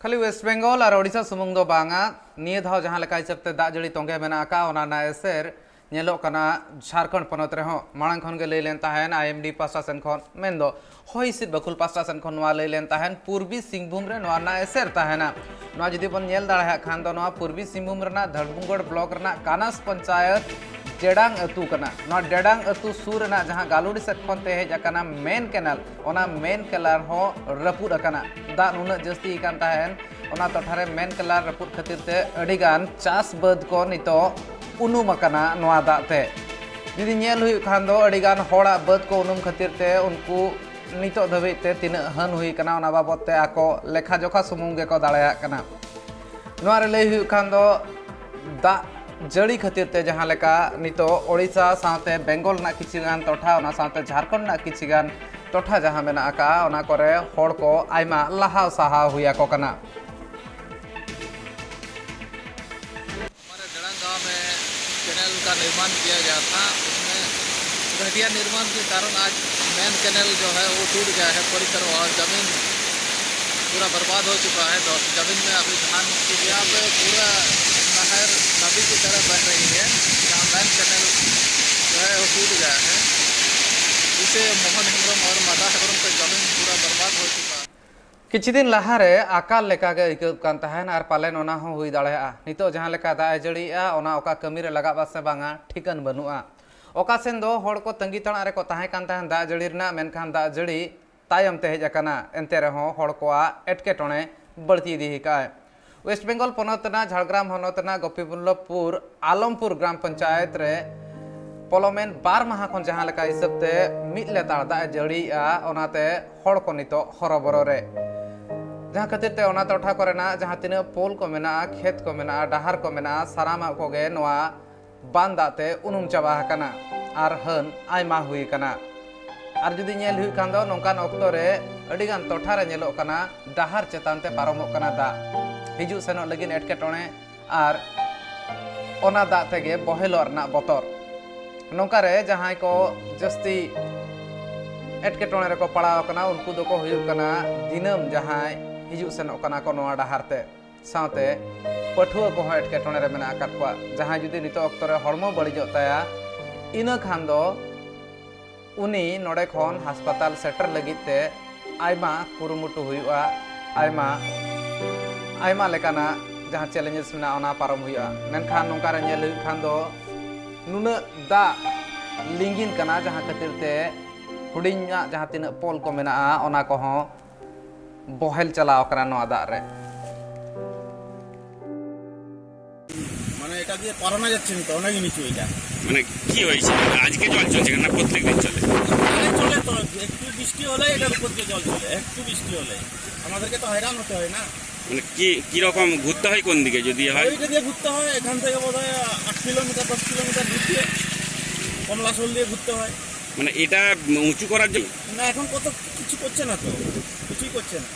ᱠᱷᱟᱹᱞᱤ ᱳᱭᱮᱥᱴ ᱵᱮᱝᱜᱚᱞ ᱟᱨ ᱳᱰᱤᱥᱟ ᱥᱩᱢᱩᱝ ᱫᱚ ᱵᱟᱝᱟ, ᱱᱤᱭᱟᱹ ᱫᱷᱟᱣ ᱡᱟᱦᱟᱸ ᱞᱮᱠᱟ ᱦᱤᱥᱟᱹᱵ ᱛᱮ ᱫᱟᱜ ᱡᱟᱹᱲᱤ ᱛᱚᱸᱜᱮ ᱢᱮᱱᱟᱜ ᱟᱠᱟᱫ, ᱚᱱᱟ ᱨᱮᱱᱟᱜ ᱮᱥᱮᱨ ᱧᱮᱞᱚᱜ ᱠᱟᱱᱟ ᱡᱷᱟᱲᱠᱷᱚᱸᱰ ᱯᱚᱱᱚᱛ ᱨᱮᱦᱚᱸ᱾ ᱢᱟᱲᱟᱝ ᱠᱷᱚᱱ ᱜᱮ ᱞᱟᱹᱭ ᱞᱮᱱ ᱛᱟᱦᱮᱱ, ᱟᱭ ᱮᱢ ᱰᱤ ᱯᱟᱦᱴᱟ ᱥᱮᱱ ᱠᱷᱚᱱ, ᱢᱮᱱᱫᱚ ᱦᱚᱭ ᱦᱤᱸᱥᱤᱫ ᱵᱟᱹᱠᱷᱩᱞ ᱯᱟᱦᱴᱟ ᱥᱮᱱ ᱠᱷᱚᱱ ᱱᱚᱣᱟ ᱞᱟᱹᱭ ᱞᱮᱱ ᱛᱟᱦᱮᱱ, ᱯᱩᱨᱵᱤ ᱥᱤᱝᱵᱷᱩᱢ ᱨᱮ ᱱᱚᱣᱟ ᱨᱮᱱᱟᱜ ᱮᱥᱮᱨ ᱛᱟᱦᱮᱱᱟ᱾ ᱱᱚᱣᱟ ᱡᱩᱫᱤ ᱵᱚᱱ ᱧᱮᱞ ᱫᱟᱲᱮᱭᱟᱜ ᱠᱷᱟᱱ ᱫᱚ, ᱱᱚᱣᱟ ᱯᱩᱨᱵᱤ ᱥᱤᱝᱵᱷᱩᱢ ᱨᱮᱱᱟᱜ ᱫᱷᱟᱲᱵᱩᱝᱜᱚᱲ ᱵᱞᱚᱠ ᱨᱮᱱᱟᱜ ᱠᱟᱱᱟᱥ ᱯᱚᱧᱪᱟᱭᱚᱛ ᱰᱮᱰᱟᱝ ᱟᱹᱛᱩ ᱠᱟᱱᱟ᱾ ᱱᱚᱣᱟ ᱰᱮᱰᱟᱝ ᱟᱹᱛᱩ ᱥᱩᱨ ᱨᱮᱱᱟᱜ ᱡᱟᱦᱟᱸ ᱜᱟᱞᱩᱰᱤ ᱥᱮᱫ ᱠᱷᱚᱱ ᱛᱮ ᱦᱮᱡ ᱟᱠᱟᱱᱟ ᱢᱮᱱ ᱠᱮᱱᱟᱞ, ᱚᱱᱟ ᱢᱮᱱ ᱠᱮᱱᱟᱞ ᱦᱚᱸ ᱨᱟᱹᱯᱩᱫ ᱟᱠᱟᱱᱟ᱾ ᱫᱟᱜ ᱱᱩᱱᱟᱹᱜ ᱡᱟᱹᱥᱛᱤ ᱟᱠᱟᱱ ᱛᱟᱦᱮᱱ, ᱚᱱᱟ ᱴᱚᱴᱷᱟ ᱨᱮ ᱢᱮᱱ ᱠᱮᱱᱟᱞ ᱨᱟᱹᱯᱩᱫ ᱠᱷᱟᱹᱛᱤᱨ ᱛᱮ ᱟᱹᱰᱤᱜᱟᱱ ᱪᱟᱥ ᱵᱟᱹᱫᱽ ᱠᱚ ᱱᱤᱛᱚᱜ ᱩᱱᱩᱢ ᱟᱠᱟᱱᱟ ᱱᱚᱣᱟ ᱫᱟᱜ ᱛᱮ᱾ ᱡᱩᱫᱤ ᱧᱮᱞ ᱦᱩᱭᱩᱜ ᱠᱷᱟᱱ ᱫᱚ, ᱟᱹᱰᱤᱜᱟᱱ ᱦᱚᱲᱟᱜ ᱵᱟᱹᱫᱽ ᱠᱚ ᱩᱱᱩᱢ ᱠᱷᱟᱹᱛᱤᱨ ᱛᱮ ᱩᱱᱠᱩ ᱱᱤᱛᱚᱜ ᱫᱷᱟᱹᱵᱤᱡ ᱛᱮ ᱛᱤᱱᱟᱹᱜ ᱦᱟᱹᱱ ᱦᱩᱭ ᱟᱠᱟᱱᱟ, ᱚᱱᱟ ᱵᱟᱵᱚᱫ ᱛᱮ ᱟᱠᱚ ᱞᱮᱠᱷᱟ ᱡᱚᱠᱷᱟ ᱥᱩᱢᱩᱝ ᱜᱮᱠᱚ ᱫᱟᱲᱮᱭᱟᱜ ᱠᱟᱱᱟ᱾ ᱱᱚᱣᱟ ᱨᱮ ᱞᱟᱹᱭ ᱦᱩᱭᱩᱜ ᱠᱷᱟᱱ ᱫᱚ, ᱫᱟᱜ ᱡᱟᱹᱲᱤ ᱠᱷᱟᱹᱛᱤᱨ ᱛᱮ ᱡᱟᱦᱟᱸ ᱞᱮᱠᱟ ᱱᱤᱛᱚᱜ ᱳᱰᱤᱥᱟ ᱥᱟᱶᱛᱮ ᱵᱮᱝᱜᱚᱞ ᱨᱮᱱᱟᱜ ᱠᱤᱪᱷᱩ ᱜᱟᱱ ᱴᱚᱴᱷᱟ, ᱚᱱᱟ ᱥᱟᱶᱛᱮ ᱡᱷᱟᱲᱠᱷᱚᱸᱰ ᱨᱮᱱᱟᱜ ᱠᱤᱪᱷᱩ ᱜᱟᱱ ᱴᱚᱴᱷᱟ ᱡᱟᱦᱟᱸ ᱢᱮᱱᱟᱜ ᱟᱠᱟᱫᱼᱟ, ᱚᱱᱟ ᱠᱚᱨᱮ ᱦᱚᱲ ᱠᱚ ᱟᱭᱢᱟ ᱞᱟᱦᱟᱣ ᱥᱟᱦᱟᱣ ᱦᱩᱭ ᱟᱠᱚ ᱠᱟᱱᱟ᱾ हमारे जड़ांग गांव में कैनाल का निर्माण किया गया था, उसमें घटिया निर्माण के कारण आज मेन कैनाल जो है वो टूट गया है पूरी तरह, और ज़मीन पूरा बर्बाद हो चुका है। तो ज़मीन में अभी धान की यहाँ पे पूरा नहर नदी की तरह बह रही है, जहाँ मेन कैनाल जो है वो टूट गया है, जिससे मोहन हेम्ब्रम और मादा हेम्ब्रम का ज़मीन पूरा बर्बाद हो चुका है। ᱠᱤᱪᱷᱩ ᱫᱤᱱ ᱞᱟᱦᱟᱨᱮ ᱟᱠᱟᱞ ᱞᱮᱠᱟᱜᱮ ᱟᱹᱭᱠᱟᱹᱜ ᱠᱟᱱ ᱛᱟᱦᱮᱱ, ᱟᱨ ᱯᱟᱞᱮᱱ ᱚᱱᱟ ᱦᱚᱸ ᱦᱩᱭ ᱫᱟᱲᱮᱭᱟᱜᱼᱟ᱾ ᱱᱤᱛᱚᱜ ᱡᱟᱦᱟᱸ ᱞᱮᱠᱟ ᱫᱟᱜ ᱮ ᱡᱟᱹᱲᱤᱭᱮᱜᱼᱟ, ᱚᱱᱟ ᱚᱠᱟ ᱠᱟᱹᱢᱤᱨᱮ ᱞᱟᱜᱟᱜᱼᱟ ᱥᱮ ᱵᱟᱝᱟ, ᱴᱷᱤᱠᱟᱹᱱ ᱵᱟᱹᱱᱩᱜᱼᱟ᱾ ᱚᱠᱟ ᱥᱮᱱ ᱫᱚ ᱦᱚᱲ ᱠᱚ ᱛᱟᱺᱜᱤ ᱛᱟᱲᱟᱜ ᱨᱮᱠᱚ ᱛᱟᱦᱮᱸ ᱠᱟᱱ ᱛᱟᱦᱮᱱ ᱫᱟᱜ ᱡᱟᱹᱲᱤ ᱨᱮᱱᱟᱜ, ᱢᱮᱱᱠᱷᱟᱱ ᱫᱟᱜ ᱡᱟᱹᱲᱤ ᱛᱟᱭᱚᱢ ᱛᱮ ᱦᱮᱡ ᱟᱠᱟᱱᱟ᱾ ᱮᱱᱛᱮ ᱨᱮᱦᱚᱸ ᱦᱚᱲ ᱠᱚᱣᱟᱜ ᱮᱴᱠᱮᱴᱚᱬᱮ ᱵᱟᱹᱲᱛᱤ ᱤᱫᱤ ᱟᱠᱟᱫᱼᱟᱭ᱾ ᱳᱭᱮᱥᱴ ᱵᱮᱝᱜᱚᱞ ᱯᱚᱱᱚᱛ ᱨᱮᱱᱟᱜ ᱡᱷᱟᱲᱜᱨᱟᱢ ᱦᱚᱱᱚᱛ ᱨᱮᱱᱟᱜ ᱜᱳᱯᱤᱵᱚᱞᱞᱚᱵᱷᱯᱩᱨ ᱟᱞᱚᱢᱯᱩᱨ ᱜᱨᱟᱢ ᱯᱚᱧᱪᱟᱭᱮᱛ ᱨᱮ ᱯᱚᱞᱚᱢᱮᱱ ᱵᱟᱨ ᱢᱟᱦᱟ ᱠᱷᱚᱱ ᱡᱟᱦᱟᱸ ᱞᱮᱠᱟ ᱦᱤᱥᱟᱹᱵ ᱛᱮ ᱢᱤᱫ ᱞᱮᱛᱟᱲ ᱫᱟᱜ ᱮ ᱡᱟᱹᱲᱤᱭᱮᱜᱼᱟ, ᱚᱱᱟᱛᱮ ᱦᱚᱲ ᱠᱚ ᱱᱤᱛᱚᱜ ᱦᱚᱨᱚᱵᱚᱨᱚ ᱨᱮ᱾ ᱡᱟᱦᱟᱸ ᱠᱷᱟᱹᱛᱤᱨ ᱛᱮ ᱚᱱᱟ ᱴᱚᱴᱷᱟ ᱠᱚᱨᱮᱱᱟᱜ ᱡᱟᱦᱟᱸ ᱛᱤᱱᱟᱹᱜ ᱯᱳᱞ ᱠᱚ ᱢᱮᱱᱟᱜᱼᱟ, ᱠᱷᱮᱛ ᱠᱚ ᱢᱮᱱᱟᱜᱼᱟ, ᱰᱟᱦᱟᱨ ᱠᱚ ᱢᱮᱱᱟᱜᱼᱟ, ᱥᱟᱱᱟᱢᱟᱜ ᱠᱚᱜᱮ ᱱᱚᱣᱟ ᱵᱟᱱ ᱫᱟᱜ ᱛᱮ ᱩᱱᱩᱢ ᱪᱟᱵᱟ ᱟᱠᱟᱱᱟ ᱟᱨ ᱦᱟᱹᱱ ᱟᱭᱢᱟ ᱦᱩᱭ ᱟᱠᱟᱱᱟ᱾ ᱟᱨ ᱡᱩᱫᱤ ᱧᱮᱞ ᱦᱩᱭᱩᱜ ᱠᱷᱟᱱ ᱫᱚ, ᱱᱚᱝᱠᱟᱱ ᱚᱠᱛᱚ ᱨᱮ ᱟᱹᱰᱤᱜᱟᱱ ᱴᱚᱴᱷᱟ ᱨᱮ ᱧᱮᱞᱚᱜ ᱠᱟᱱᱟ, ᱰᱟᱦᱟᱨ ᱪᱮᱛᱟᱱ ᱛᱮ ᱯᱟᱨᱚᱢᱚᱜ ᱠᱟᱱᱟ ᱫᱟᱜ᱾ ᱦᱤᱡᱩᱜ ᱥᱮᱱᱚᱜ ᱞᱟᱹᱜᱤᱫ ᱮᱴᱠᱮᱴᱚᱬᱮ ᱟᱨ ᱚᱱᱟ ᱫᱟᱜ ᱛᱮᱜᱮ ᱵᱚᱦᱮᱞᱚᱜ ᱨᱮᱱᱟᱜ ᱵᱚᱛᱚᱨ᱾ ᱱᱚᱝᱠᱟ ᱨᱮ ᱡᱟᱦᱟᱸᱭ ᱠᱚ ᱡᱟᱹᱥᱛᱤ ᱮᱴᱠᱮᱴᱚᱬᱮ ᱨᱮᱠᱚ ᱯᱟᱲᱟᱣ ᱟᱠᱟᱱᱟ, ᱩᱱᱠᱩ ᱫᱚᱠᱚ ᱦᱩᱭᱩᱜ ᱠᱟᱱᱟ ᱫᱤᱱᱟᱹᱢ ᱡᱟᱦᱟᱸᱭ ᱦᱤᱡᱩᱜ ᱥᱮᱱᱚᱜ ᱠᱟᱱᱟ ᱠᱚ ᱱᱚᱣᱟ ᱰᱟᱦᱟᱨ ᱛᱮ, ᱥᱟᱶᱛᱮ ᱯᱟᱹᱴᱷᱩᱣᱟᱹ ᱠᱚᱦᱚᱸ ᱮᱴᱠᱮᱴᱚᱬᱮ ᱨᱮ ᱢᱮᱱᱟᱜ ᱟᱠᱟᱫ ᱠᱚᱣᱟ᱾ ᱡᱟᱦᱟᱸᱭ ᱡᱩᱫᱤ ᱱᱤᱛᱚᱜ ᱚᱠᱛᱚ ᱨᱮ ᱦᱚᱲᱢᱚ ᱵᱟᱹᱲᱤᱡᱚᱜ ᱛᱟᱭᱟ, ᱤᱱᱟᱹ ᱠᱷᱟᱱ ᱫᱚ ᱩᱱᱤ ᱱᱚᱰᱮ ᱠᱷᱚᱱ ᱦᱟᱥᱯᱟᱛᱟᱞ ᱥᱮᱴᱮᱨ ᱞᱟᱹᱜᱤᱫ ᱛᱮ ᱟᱭᱢᱟ ᱠᱩᱨᱩᱢᱩᱴᱩ ᱦᱩᱭᱩᱜᱼᱟ, ᱟᱭᱢᱟ, ᱟᱭᱢᱟ ᱞᱮᱠᱟᱱᱟᱜ ᱡᱟᱦᱟᱸ challenges ᱢᱮᱱᱟᱜᱼᱟ, ᱚᱱᱟ ᱯᱟᱨᱚᱢ ᱦᱩᱭᱩᱜᱼᱟ᱾ ᱢᱮᱱᱠᱷᱟᱱ ᱱᱚᱝᱠᱟ ᱨᱮ ᱧᱮᱞ ᱦᱩᱭᱩᱜ ᱠᱷᱟᱱ ᱫᱚ, ᱱᱩᱱᱟᱹᱜ ᱫᱟᱜ ᱞᱤᱸᱜᱤᱱ ᱠᱟᱱᱟ, ᱡᱟᱦᱟᱸ ᱠᱷᱟᱹᱛᱤᱨ ᱛᱮ ᱦᱩᱰᱤᱧᱟᱜ ᱡᱟᱦᱟᱸ ᱛᱤᱱᱟᱹᱜ ᱯᱳᱞ ᱠᱚ ᱢᱮᱱᱟᱜᱼᱟ, ᱚᱱᱟ ᱠᱚᱦᱚᱸ ᱵᱚᱦᱮᱞ ᱪᱟᱞᱟᱣ ᱟᱠᱟᱱᱟ ᱱᱚᱣᱟ ᱫᱟᱜ ᱨᱮ᱾ ᱢᱟᱱᱮ এটা দিয়ে পারানো যাচ্ছে না তো, অনেক নিচু এটা। মানে কি হয়েছে? আজকে জল চলছে না, প্রত্যেক দিন চলে? আরে চলে তো, একটু বৃষ্টি হলে এটার উপর দিয়ে জল চলে, একটু বৃষ্টি হলে। আমাদেরকে তো হয়রান হতে হয় না। মানে কি, কি রকম ঘুরতে হয়, কোন দিকে যদি হয়? ওইটা দিয়ে ঘুরতে হয়, এখান থেকে বোধ হয় আট কিলোমিটার, দশ কিলোমিটার দূর দিয়ে কমলাশোল দিয়ে ঘুরতে হয়। মানে এটা উঁচু করার জন্য? না, এখন কত কিছু করছে না তো, কিছুই করছে না।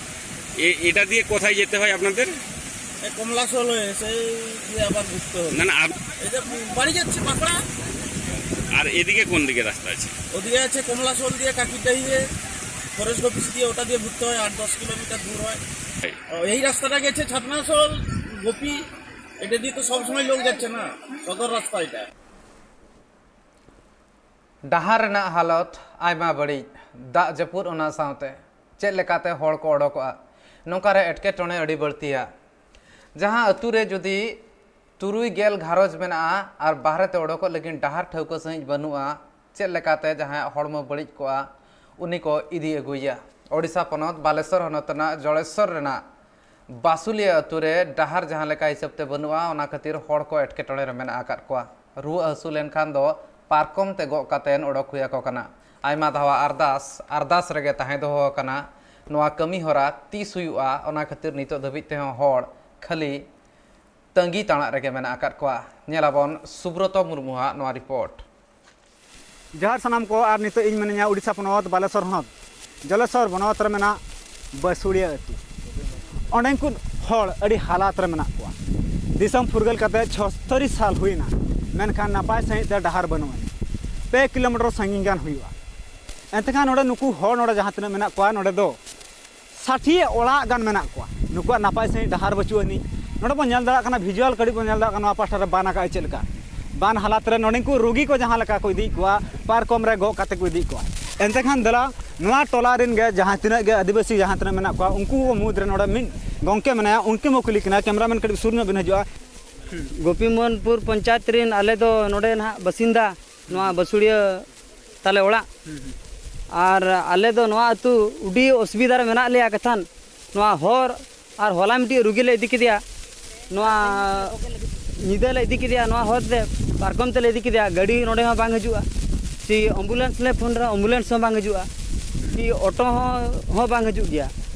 এ-, এটা দিয়ে কোথায় যেতে হয় আপনাদের? এ কমলাশোল হয়ে সেই দিয়ে আবার ঘুরতে হবে। না, না, আপ- এই যে বাড়ি যাচ্ছে পাকড়া। আর এদিকে কোন দিকে রাস্তা আছে? ওদিকে আছে কমলাশোল দিয়ে কাকিরডাহি হয়ে ফরেস্ট অফিস দিয়ে, ওটা দিয়ে ঘুরতে হয়, আট দশ কিলোমিটার দূর হয়। ও, এই রাস্তাটা গেছে ছাতনাশোল, গোপী, এটা দিয়ে তো সবসময় লোক যাচ্ছে না, সদর রাস্তা এটা। ᱰᱟᱦᱟᱨ ᱨᱮᱱᱟᱜ ᱦᱟᱞᱚᱛ ᱟᱭᱢᱟ ᱵᱟᱹᱲᱤᱡ᱾ ᱫᱟᱜ ᱡᱟᱹᱯᱩᱫ, ᱚᱱᱟ ᱥᱟᱶᱛᱮ ᱪᱮᱫ ᱞᱮᱠᱟᱛᱮ ᱦᱚᱲ ᱠᱚ ᱚᱰᱚᱠᱚᱜᱼᱟ, ᱱᱚᱝᱠᱟ ᱨᱮ ᱮᱴᱠᱮᱴᱚᱬᱮ ᱟᱹᱰᱤ ᱵᱟᱹᱲᱛᱤᱭᱟ᱾ ᱡᱟᱦᱟᱸ ᱟᱹᱛᱩ ᱨᱮ ᱡᱩᱫᱤ ᱛᱩᱨᱩᱭ ᱜᱮᱞ ᱜᱷᱟᱨᱚᱸᱡᱽ ᱢᱮᱱᱟᱜᱼᱟ ᱟᱨ ᱵᱟᱦᱨᱮ ᱛᱮ ᱚᱰᱚᱠᱚᱜ ᱞᱟᱹᱜᱤᱫ ᱰᱟᱦᱟᱨ ᱴᱷᱟᱹᱣᱠᱟᱹ ᱥᱟᱺᱦᱤᱡ ᱵᱟᱹᱱᱩᱜᱼᱟ, ᱪᱮᱫ ᱞᱮᱠᱟᱛᱮ ᱡᱟᱦᱟᱸᱭᱟᱜ ᱦᱚᱲᱢᱚ ᱵᱟᱹᱲᱤᱡ ᱠᱚᱜᱼᱟ, ᱩᱱᱤ ᱠᱚ ᱤᱫᱤ ᱟᱹᱜᱩᱭᱮᱭᱟ? ᱳᱰᱤᱥᱟ ᱯᱚᱱᱚᱛ ᱵᱟᱞᱮᱥᱚᱨ ᱦᱚᱱᱚᱛ ᱨᱮᱱᱟᱜ ᱡᱚᱲᱮᱥᱚᱨ ᱨᱮᱱᱟᱜ ᱵᱟᱥᱩᱞᱤᱭᱟᱹ ᱟᱹᱛᱩ ᱨᱮ ᱰᱟᱦᱟᱨ ᱡᱟᱦᱟᱸ ᱞᱮᱠᱟ ᱦᱤᱥᱟᱹᱵ ᱛᱮ ᱵᱟᱹᱱᱩᱜᱼᱟ, ᱚᱱᱟ ᱠᱷᱟᱹᱛᱤᱨ ᱦᱚᱲ ᱠᱚ ᱮᱴᱠᱮᱴᱚᱬᱮ ᱨᱮ ᱢᱮᱱᱟᱜ ᱟᱠᱟᱫ ᱠᱚᱣᱟ᱾ ᱨᱩᱣᱟᱹ ᱦᱟᱹᱥᱩ ᱞᱮᱱᱠᱷᱟᱱ ᱫᱚ ᱯᱟᱨᱠᱚᱢ ᱛᱮ ᱜᱚᱜ ᱠᱟᱛᱮ ᱚᱰᱚᱠ ᱦᱩᱭ ᱟᱠᱚ ᱠᱟᱱᱟ᱾ ᱟᱭᱢᱟ ᱫᱷᱟᱣ ᱟᱨᱫᱟᱥ, ᱟᱨᱫᱟᱥ ᱨᱮᱜᱮ ᱛᱟᱦᱮᱸ ᱫᱚᱦᱚ ᱟᱠᱟᱱᱟ᱾ ᱱᱚᱣᱟ ᱠᱟᱹᱢᱤ ᱦᱚᱨᱟ ᱛᱤᱥ ᱦᱩᱭᱩᱜᱼᱟ, ᱚᱱᱟ ᱠᱷᱟᱹᱛᱤᱨ ᱱᱤᱛᱚᱜ ᱫᱷᱟᱹᱵᱤᱡ ᱛᱮᱦᱚᱸ ᱦᱚᱲ ᱠᱷᱟᱹᱞᱤ ᱛᱟᱺᱜᱤ ᱛᱟᱬᱟᱜ ᱨᱮᱜᱮ ᱢᱮᱱᱟᱜ ᱟᱠᱟᱫ ᱠᱚᱣᱟ᱾ ᱧᱮᱞᱟᱵᱚᱱ ᱥᱩᱵᱨᱚᱛᱚ ᱢᱩᱨᱢᱩᱣᱟᱜ ᱱᱚᱣᱟ ᱨᱤᱯᱳᱨᱴ᱾ ᱡᱚᱦᱟᱨ ᱥᱟᱱᱟᱢ ᱠᱚ, ᱟᱨ ᱱᱤᱛᱚᱜ ᱤᱧ ᱢᱤᱱᱟᱹᱧᱟ ᱩᱰᱤᱥᱟ ᱯᱚᱱᱚᱛ ᱵᱟᱞᱮᱥᱚᱨ ᱦᱚᱱᱚᱛ ᱡᱚᱞᱮᱥᱚᱨ ᱵᱚᱱᱚᱛ ᱨᱮ ᱢᱮᱱᱟᱜ ᱵᱟᱹᱥᱩᱲᱤᱭᱟᱹ ᱟᱹᱛᱩ᱾ ᱚᱸᱰᱮᱱ ᱠᱚ ᱦᱚᱲ ᱟᱹᱰᱤ ᱦᱟᱞᱟᱛ ᱨᱮ ᱢᱮᱱᱟᱜ ᱠᱚᱣᱟ᱾ ᱫᱤᱥᱚᱢ ᱯᱷᱩᱨᱜᱟᱹᱞ ᱠᱟᱛᱮ ᱪᱷᱚᱥᱛᱚᱨᱤ ᱥᱟᱞ ᱦᱩᱭᱱᱟ, ᱢᱮᱱᱠᱷᱟᱱ ᱱᱟᱯᱟᱭ ᱥᱟᱺᱦᱤᱡ ᱛᱮ ᱰᱟᱦᱟᱨ ᱵᱟᱹᱱᱩᱜ ᱟᱹᱱᱤᱡ᱾ ᱯᱮ ᱠᱤᱞᱳᱢᱤᱴᱟᱨ ᱥᱟᱺᱜᱤᱧ ᱜᱟᱱ ᱦᱩᱭᱩᱜᱼᱟ᱾ ᱮᱱᱛᱮᱠᱷᱟᱱ ᱱᱚᱰᱮ ᱱᱩᱠᱩ ᱦᱚᱲ ᱱᱚᱰᱮ ᱡᱟᱦᱟᱸ ᱛᱤᱱᱟᱹᱜ ᱢᱮᱱᱟᱜ ᱠᱚᱣᱟ, ᱱᱚᱰᱮ ᱫᱚ ᱥᱟᱴᱷᱤ ᱚᱲᱟᱜ ᱜᱟᱱ ᱢᱮᱱᱟᱜ ᱠᱚᱣᱟ᱾ ᱱᱩᱠᱩᱣᱟᱜ ᱱᱟᱯᱟᱭ ᱥᱟᱺᱦᱤᱡ ᱰᱟᱦᱟᱨ ᱵᱟᱹᱪᱩᱜ ᱟᱹᱱᱤᱡ᱾ ᱱᱚᱰᱮ ᱵᱚᱱ ᱧᱮᱞ ᱫᱟᱲᱮᱭᱟᱜ ᱠᱟᱱᱟ, ᱵᱷᱤᱡᱩᱣᱟᱞ ᱠᱟᱹᱴᱤᱡ ᱵᱚᱱ ᱧᱮᱞ ᱫᱟᱲᱮᱭᱟᱜ ᱠᱟᱱᱟ, ᱱᱚᱣᱟ ᱯᱟᱦᱴᱟ ᱨᱮ ᱵᱟᱱ ᱟᱠᱟᱫ ᱪᱮᱫ ᱞᱮᱠᱟ᱾ ᱵᱟᱱ ᱦᱟᱞᱟᱛ ᱨᱮ ᱱᱚᱰᱮ ᱠᱚ ᱨᱩᱜᱤ ᱠᱚ ᱡᱟᱦᱟᱸ ᱞᱮᱠᱟ ᱠᱚ ᱤᱫᱤᱭᱮᱫ ᱠᱚᱣᱟ, ᱯᱟᱨᱠᱚᱢ ᱨᱮ ᱜᱚᱜ ᱠᱟᱛᱮ ᱠᱚ ᱤᱫᱤᱭᱮᱫ ᱠᱚᱣᱟ᱾ ᱮᱱᱛᱮ ᱠᱷᱟᱱ ᱫᱮᱞᱟ, ᱱᱚᱣᱟ ᱴᱚᱞᱟ ᱨᱮᱱ ᱜᱮ ᱡᱟᱦᱟᱸ ᱛᱤᱱᱟᱹᱜ ᱜᱮ ᱟᱹᱫᱤᱵᱟᱹᱥᱤ ᱡᱟᱦᱟᱸ ᱛᱤᱱᱟᱹᱜ ᱢᱮᱱᱟᱜ ᱠᱚᱣᱟ, ᱩᱱᱠᱩ ᱠᱚ ᱢᱩᱫᱽ ᱨᱮ ᱱᱚᱰᱮ ᱢᱤᱫ ᱜᱚᱝᱠᱮ ᱢᱮᱱᱟᱭᱟ, ᱩᱱᱠᱩ ᱢᱟ ᱠᱩᱞᱤ ᱠᱟᱱᱟ᱾ ᱠᱮᱢᱨᱟᱢᱮᱱ ᱠᱟᱹᱴᱤᱡ ᱥᱩᱨ ᱧᱚᱜ ᱵᱤᱱ ᱦᱤᱡᱩᱜᱼᱟ᱾ ᱜᱳᱯᱤᱢᱳᱦᱚᱱᱯᱩᱨ ᱯᱚᱧᱪᱟᱭᱮᱛ ᱨᱮᱱ ᱟᱞᱮ ᱫᱚ ᱱᱚᱰᱮ ᱱᱟᱦᱟᱜ ᱵᱟᱥᱤᱱᱫᱟ, ᱱᱚᱣᱟ ᱵᱟᱹᱥᱩᱲᱤᱭᱟᱹ ᱛᱟᱞᱮ ᱚᱲᱟᱜ᱾ ᱟᱨ ᱟᱞᱮ ᱫᱚ ᱱᱚᱣᱟ ᱟᱹᱛᱩ ᱟᱹᱰᱤ ᱚᱥᱩᱵᱤᱫᱷᱟ ᱨᱮ ᱢᱮᱱᱟᱜ ᱞᱮᱭᱟ᱾ ᱠᱟᱛᱷᱟᱱ ᱱᱚᱣᱟ ᱦᱚᱨ, ᱟᱨ ᱦᱚᱞᱟ ᱢᱤᱫᱴᱤᱡ ᱨᱩᱜᱤ ᱞᱮ ᱤᱫᱤ ᱠᱮᱫᱮᱭᱟ ᱱᱚᱣᱟ ᱧᱤᱫᱟᱹ ᱞᱮ ᱤᱫᱤ ᱠᱮᱫᱮᱭᱟ, ᱱᱚᱣᱟ ᱦᱚᱨ ᱛᱮ ᱯᱟᱨᱠᱚᱢ ᱛᱮᱞᱮ ᱤᱫᱤ ᱠᱮᱫᱮᱭᱟ, ᱜᱟᱹᱰᱤ ᱱᱚᱰᱮ ᱦᱚᱸ ᱵᱟᱝ ᱦᱤᱡᱩᱜᱼᱟ, ᱠᱤ ᱮᱢᱵᱩᱞᱮᱱᱥ ᱞᱮ ᱯᱷᱳᱱ ᱨᱮᱦᱚᱸ ᱮᱢᱵᱩᱞᱮᱱᱥ ᱦᱚᱸ ᱵᱟᱝ ᱦᱤᱡᱩᱜᱼᱟ, ᱠᱤ ᱚᱴᱳ ᱦᱚᱸ ᱦᱚᱸ ᱵᱟᱝ ᱦᱤᱡᱩᱜ ᱜᱮᱭᱟ᱾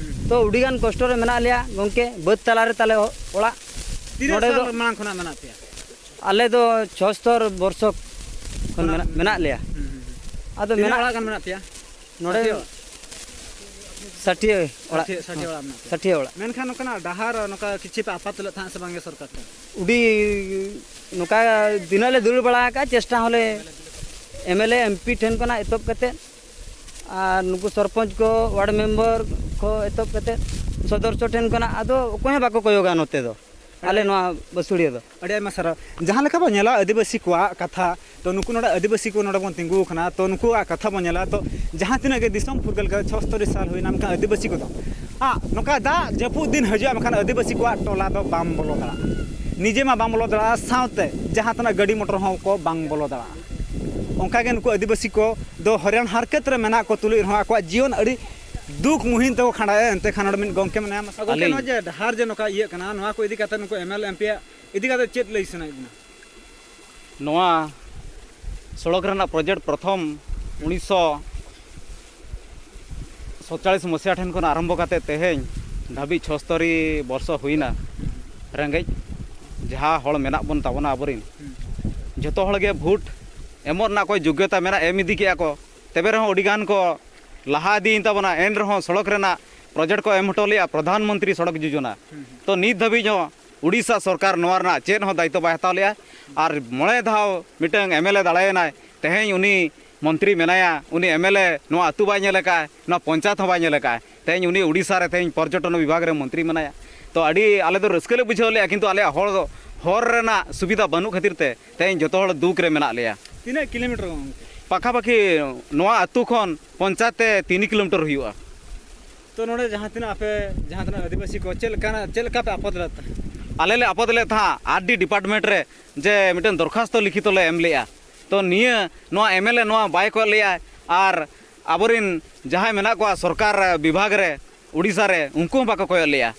ᱛᱚ ᱟᱹᱰᱤᱜᱟᱱ ᱠᱚᱥᱴᱚ ᱨᱮ ᱢᱮᱱᱟᱜ ᱞᱮᱭᱟ ᱜᱚᱢᱠᱮ, ᱵᱟᱹᱫᱽ ᱛᱟᱞᱟᱨᱮ ᱛᱟᱞᱮ ᱚᱲᱟᱜ᱾ ᱛᱤᱱᱟᱹᱜ ᱱᱚᱰᱮ ᱫᱚ ᱥᱟᱞ ᱢᱟᱲᱟᱝ ᱠᱷᱚᱱᱟᱜ ᱢᱮᱱᱟᱜ ᱯᱮᱭᱟ? ᱟᱞᱮ ᱫᱚ ᱪᱷᱚ ᱥᱛᱚᱨ ᱵᱚᱨᱥᱚ ᱠᱷᱚᱱ ᱠᱷᱚᱱᱟᱜ ᱢᱮᱱᱟᱜ, ᱢᱮᱱᱟᱜ ᱞᱮᱭᱟ᱾ ᱦᱩᱸ, ᱦᱩᱸ, ᱦᱩᱸ᱾ ᱟᱫᱚ ᱛᱤᱱᱟᱹᱜ ᱢᱮᱱᱟᱜ ᱚᱲᱟᱜ ᱜᱟᱱ ᱢᱮᱱᱟᱜ ᱯᱮᱭᱟ? ᱱᱚᱰᱮ ᱥᱟᱹᱴᱷᱤᱭᱟᱹ ᱚᱲᱟᱜ? ᱥᱟᱹᱴᱷᱤᱭᱟᱹ ᱚᱲᱟᱜ᱾ ᱥᱟᱹᱴᱷᱤᱭᱟᱹ, ᱥᱟᱹᱴᱷᱤᱭᱟᱹ ᱚᱲᱟᱜ ᱢᱮᱱᱟᱜ ᱯᱮᱭᱟ᱾ ᱥᱟᱹᱴᱷᱤᱭᱟᱹ ᱚᱲᱟᱜ᱾ ᱢᱮᱱᱠᱷᱟᱱ ᱱᱚᱝᱠᱟᱱᱟᱜ ᱰᱟᱦᱟᱨ ᱱᱚᱝᱠᱟ ᱠᱤᱪᱷᱩ ᱯᱮ ᱟᱯᱟᱛ ᱞᱮᱫ ᱛᱟᱦᱮᱸᱫ ᱥᱮ ᱵᱟᱝᱜᱮ ᱥᱚᱨᱠᱟᱨ ᱴᱷᱮᱱ? ᱟᱹᱰᱤ ᱱᱚᱝᱠᱟ ᱛᱤᱱᱟᱹᱜ ᱞᱮ ᱫᱟᱹᱲ ᱵᱟᱲᱟ ᱟᱠᱟᱫᱼᱟ, ᱪᱮᱥᱴᱟ ᱦᱚᱸᱞᱮ M L A, M P ᱴᱷᱮᱱ ᱠᱷᱚᱱᱟᱜ ᱮᱛᱚᱦᱚᱵ ᱠᱟᱛᱮᱫ ᱟᱨ ᱱᱩᱠᱩ ᱥᱚᱨᱯᱚᱧᱪ ᱠᱚ, ᱣᱟᱨᱰ ᱢᱮᱢᱵᱟᱨ ᱠᱚ ᱮᱛᱚᱦᱚᱵ ᱠᱟᱛᱮᱫ ᱥᱚᱫᱚᱨᱥᱚ ᱴᱷᱮᱱ ᱠᱷᱚᱱᱟᱜ ᱟᱫᱚ ᱚᱠᱚᱭ ᱦᱚᱸ ᱵᱟᱠᱚ ᱠᱚᱭᱚᱜᱟ ᱱᱚᱛᱮ ᱫᱚ, ᱟᱞᱮ ᱱᱚᱣᱟ ᱵᱟᱹᱥᱩᱲᱤᱭᱟᱹ ᱫᱚ᱾ ᱟᱹᱰᱤ ᱟᱭᱢᱟ ᱥᱟᱨᱦᱟᱣ᱾ ᱡᱟᱦᱟᱸ ᱞᱮᱠᱟ ᱵᱚᱱ ᱧᱮᱞᱟ ᱟᱹᱫᱤᱵᱟᱹᱥᱤ ᱠᱚᱣᱟᱜ ᱠᱟᱛᱷᱟ, ᱛᱚ ᱱᱩᱠᱩ ᱱᱚᱰᱮ ᱟᱹᱫᱤᱵᱟᱹᱥᱤ ᱠᱚ ᱱᱚᱰᱮ ᱵᱚᱱ ᱛᱤᱸᱜᱩ ᱟᱠᱟᱱᱟ, ᱛᱚ ᱱᱩᱠᱩᱣᱟᱜ ᱠᱟᱛᱷᱟ ᱵᱚᱱ ᱧᱮᱞᱟ, ᱛᱚ ᱡᱟᱦᱟᱸ ᱛᱤᱱᱟᱹᱜ ᱜᱮ ᱫᱤᱥᱚᱢ ᱯᱷᱩᱨᱜᱟᱹᱞ ᱠᱟᱛᱮ ᱪᱷᱚᱥᱛᱚᱨᱤ ᱥᱟᱞ ᱦᱩᱭᱱᱟ, ᱢᱮᱱᱠᱷᱟᱱ ᱟᱹᱫᱤᱵᱟᱹᱥᱤ ᱠᱚᱫᱚ, ᱟ, ᱱᱚᱝᱠᱟ ᱫᱟᱜ ᱡᱟᱹᱯᱩᱫ ᱫᱤᱱ ᱦᱤᱡᱩᱜᱼᱟ, ᱢᱮᱱᱠᱷᱟᱱ ᱟᱹᱫᱤᱵᱟᱹᱥᱤ ᱠᱚᱣᱟᱜ ᱴᱚᱞᱟ ᱫᱚ ᱵᱟᱢ ᱵᱚᱞᱚ ᱫᱟᱲᱮᱭᱟᱜᱼᱟ᱾ ᱱᱤᱡᱮ ᱢᱟ ᱵᱟᱢ ᱵᱚᱞᱚ ᱫᱟᱲᱮᱭᱟᱜᱼᱟ, ᱥᱟᱶᱛᱮ ᱡᱟᱦᱟᱸ ᱛᱤᱱᱟᱹᱜ ᱜᱟᱹᱰᱤ ᱢᱚᱴᱚᱨ ᱦᱚᱸ ᱠᱚ ᱵᱟᱝ ᱵᱚᱞᱚ ᱫᱟᱲᱮᱭᱟᱜᱼᱟ᱾ ᱚᱱᱠᱟᱜᱮ ᱱᱩᱠᱩ ᱟᱹᱫᱤᱵᱟᱹᱥᱤ ᱠᱚ ᱫᱚ ᱦᱚᱭᱨᱟᱱ ᱦᱟᱨᱠᱮᱛ ᱨᱮ ᱢᱮᱱᱟᱜ ᱠᱚ ᱛᱩᱞᱩᱡ ᱨᱮᱦᱚᱸ ᱟᱠᱚᱣᱟᱜ ᱡᱤᱭᱚᱱ ᱟᱹᱰᱤ ᱫᱩᱠ ᱢᱩᱦᱤᱱ ᱛᱮᱠᱚ ᱠᱷᱟᱸᱰᱟᱣᱮᱫᱼᱟ᱾ ᱮᱱᱛᱮ ᱠᱷᱟᱱ ᱱᱚᱰᱮ ᱢᱤᱫ ᱜᱚᱢᱠᱮ ᱢᱮᱱᱟᱭᱟ, ᱢᱟᱥᱮ᱾ ᱜᱚᱢᱠᱮ, ᱟᱹᱞᱤᱧ ᱱᱚᱣᱟ ᱡᱮ ᱰᱟᱦᱟᱨ ᱡᱮ ᱱᱚᱝᱠᱟ ᱤᱭᱟᱹᱜ ᱠᱟᱱᱟ, ᱱᱚᱣᱟ ᱠᱚ ᱤᱫᱤ ᱠᱟᱛᱮ ᱱᱩᱠᱩ ᱮᱢ ᱮᱞ ᱮᱢ ᱯᱤ ᱤᱫᱤ ᱠᱟᱛᱮ ᱪᱮᱫ ᱞᱟᱹᱭ ᱥᱟᱱᱟᱭᱮᱫ ᱵᱮᱱᱟ? ᱱᱚᱣᱟ ᱥᱚᱲᱚᱠ ᱨᱮᱱᱟᱜ ᱯᱨᱚᱡᱮᱠᱴ ᱯᱨᱚᱛᱷᱚᱢ ᱩᱱᱤᱥᱥᱚ ᱥᱚᱛᱪᱟᱲᱤᱥ ᱢᱚᱥᱤᱦᱟ ᱴᱷᱮᱱ ᱠᱷᱚᱱ ᱟᱨᱟᱢᱵᱷᱚ ᱠᱟᱛᱮ ᱛᱮᱦᱮᱧ ᱫᱷᱟᱹᱵᱤᱡ ᱪᱷᱚᱥᱛᱚᱨᱤ ᱵᱚᱨᱥᱚ ᱦᱩᱭᱱᱟ᱾ ᱨᱮᱸᱜᱮᱡ ᱡᱟᱦᱟᱸ ᱦᱚᱲ ᱢᱮᱱᱟᱜ ᱵᱚᱱ ᱛᱟᱵᱚᱱᱟ ᱟᱵᱚᱨᱮᱱ, ᱡᱚᱛᱚ ᱦᱚᱲ ᱜᱮ ᱵᱷᱳᱴ ᱮᱢᱚᱜ ᱨᱮᱱᱟᱜ ᱚᱠᱚᱭ ᱡᱳᱜᱽᱜᱚᱛᱟ ᱢᱮᱱᱟᱜ, ᱮᱢ ᱤᱫᱤ ᱠᱮᱜᱼᱟ ᱠᱚ, ᱛᱚᱵᱮ ᱨᱮᱦᱚᱸ ᱟᱹᱰᱤ ᱜᱟᱱ ᱠᱚ ᱞᱟᱦᱟ ᱤᱫᱤᱭᱮᱱ ᱛᱟᱵᱚᱱᱟ᱾ ᱮᱱ ᱨᱮᱦᱚᱸ ᱥᱚᱲᱚᱠ ᱨᱮᱱᱟᱜ ᱯᱨᱚᱡᱮᱠᱴ ᱠᱚ ᱮᱢ ᱦᱚᱴᱚ ᱞᱮᱜᱼᱟ, ᱯᱨᱚᱫᱷᱟᱱ ᱢᱚᱱᱛᱨᱤ ᱥᱚᱲᱚᱠ ᱡᱳᱡᱚᱱᱟ᱾ ᱛᱚ ᱱᱤᱛ ᱫᱷᱟᱹᱵᱤᱡ ᱦᱚᱸ ᱩᱲᱤᱥᱥᱟ ᱥᱚᱨᱠᱟᱨ ᱱᱚᱣᱟ ᱨᱮᱱᱟᱜ ᱪᱮᱫ ᱦᱚᱸ ᱫᱟᱭᱤᱛᱛᱚ ᱵᱟᱭ ᱦᱟᱛᱟᱣ ᱞᱮᱜᱼᱟ᱾ ᱟᱨ ᱢᱚᱬᱮ ᱫᱷᱟᱣ ᱢᱤᱫᱴᱟᱝ ᱮᱢ ᱮᱞ ᱮ ᱫᱟᱲᱟᱭᱮᱱᱟᱭ, ᱛᱮᱦᱮᱧ ᱩᱱᱤ ᱢᱚᱱᱛᱨᱤ ᱢᱮᱱᱟᱭᱟ, ᱩᱱᱤ ᱮᱢ ᱮᱞ ᱮ ᱱᱚᱣᱟ ᱟᱹᱛᱩ ᱵᱟᱭ ᱧᱮᱞ ᱟᱠᱟᱫᱼᱟ, ᱱᱚᱣᱟ ᱯᱚᱧᱪᱟᱭᱮᱛ ᱦᱚᱸ ᱵᱟᱭ ᱧᱮᱞ ᱟᱠᱟᱫᱼᱟ᱾ ᱛᱮᱦᱮᱧ ᱩᱱᱤ ᱩᱲᱤᱥᱥᱟ ᱨᱮ ᱛᱮᱦᱮᱧ ᱯᱚᱨᱡᱚᱴᱚᱱ ᱵᱤᱵᱷᱟᱜᱽ ᱨᱮ ᱢᱚᱱᱛᱨᱤ ᱢᱮᱱᱟᱭᱟ᱾ ᱛᱚ ᱟᱹᱰᱤ ᱟᱞᱮ ᱫᱚ ᱨᱟᱹᱥᱠᱟᱹ ᱞᱮ ᱵᱩᱡᱷᱟᱹᱣ ᱞᱮᱜᱼᱟ, ᱠᱤᱱᱛᱩ ᱟᱞᱮᱭᱟᱜ ᱦᱚᱲ ᱫᱚ, ᱦᱚᱨ ᱨᱮᱱᱟᱜ ᱥᱩᱵᱤᱫᱷᱟ ᱵᱟᱹᱱᱩᱜ ᱠᱷᱟᱹᱛᱤᱨ ᱛᱮ ᱛᱮᱦᱮᱧ ᱡᱚᱛᱚ ᱦᱚᱲ ᱫᱩᱠ ᱨᱮ ᱢᱮᱱᱟᱜ ᱞᱮᱭᱟ᱾ ᱛᱤᱱᱟᱹᱜ ᱠᱤᱞᱳᱢᱤᱴᱟᱨ ᱜᱚᱢᱠᱮ? ᱯᱟᱠᱷᱟᱯᱟᱠᱷᱤ ᱱᱚᱣᱟ ᱟᱹᱛᱩ ᱠᱷᱚᱱ ᱯᱚᱧᱪᱟᱭᱮᱛ ᱛᱮ ᱛᱤᱱ ᱠᱤᱞᱳᱢᱤᱴᱟᱨ ᱦᱩᱭᱩᱜᱼᱟ᱾ ᱛᱚ ᱱᱚᱰᱮ ᱡᱟᱦᱟᱸ ᱛᱤᱱᱟᱹᱜ ᱟᱯᱮ, ᱡᱟᱦᱟᱸ ᱛᱤᱱᱟᱹᱜ ᱟᱹᱫᱤᱵᱟᱹᱥᱤ ᱠᱚ ᱪᱮᱫ ᱞᱮᱠᱟᱱᱟᱜ, ᱪᱮᱫ ᱞᱮᱠᱟ ᱯᱮ ᱟᱯᱚᱫ ᱞᱮᱫ ᱛᱟᱦᱮᱸᱫ? ᱟᱞᱮ ᱞᱮ ᱟᱯᱚᱫ ᱞᱮᱫ ᱛᱟᱦᱮᱸᱫ, ᱟᱨ ᱰᱤ ᱰᱤᱯᱟᱨᱴᱢᱮᱱᱴ ᱨᱮ ᱡᱮ ᱢᱤᱫᱴᱮᱱ ᱫᱚᱨᱠᱷᱟᱥᱛᱚ ᱞᱤᱠᱷᱤᱛᱚ ᱞᱮ ᱮᱢ ᱞᱮᱜᱼᱟ᱾ ᱛᱚ ᱱᱤᱭᱟᱹ, ᱱᱚᱣᱟ ᱮᱢ ᱮᱞ ᱮ ᱱᱚᱣᱟ ᱵᱟᱭ ᱠᱚᱭᱚᱜ ᱞᱮᱜᱼᱟ, ᱟᱨ ᱟᱵᱚᱨᱮᱱ ᱡᱟᱦᱟᱸᱭ ᱢᱮᱱᱟᱜ ᱠᱚᱣᱟ ᱥᱚᱨᱠᱟᱨ ᱵᱤᱵᱷᱟᱜᱽ ᱨᱮ, ᱩᱲᱤᱥᱥᱟ ᱨᱮ, ᱩᱱᱠᱩ ᱦᱚᱸ ᱵᱟᱠᱚ ᱠᱚᱭᱚᱜ ᱞᱮᱜᱼᱟ᱾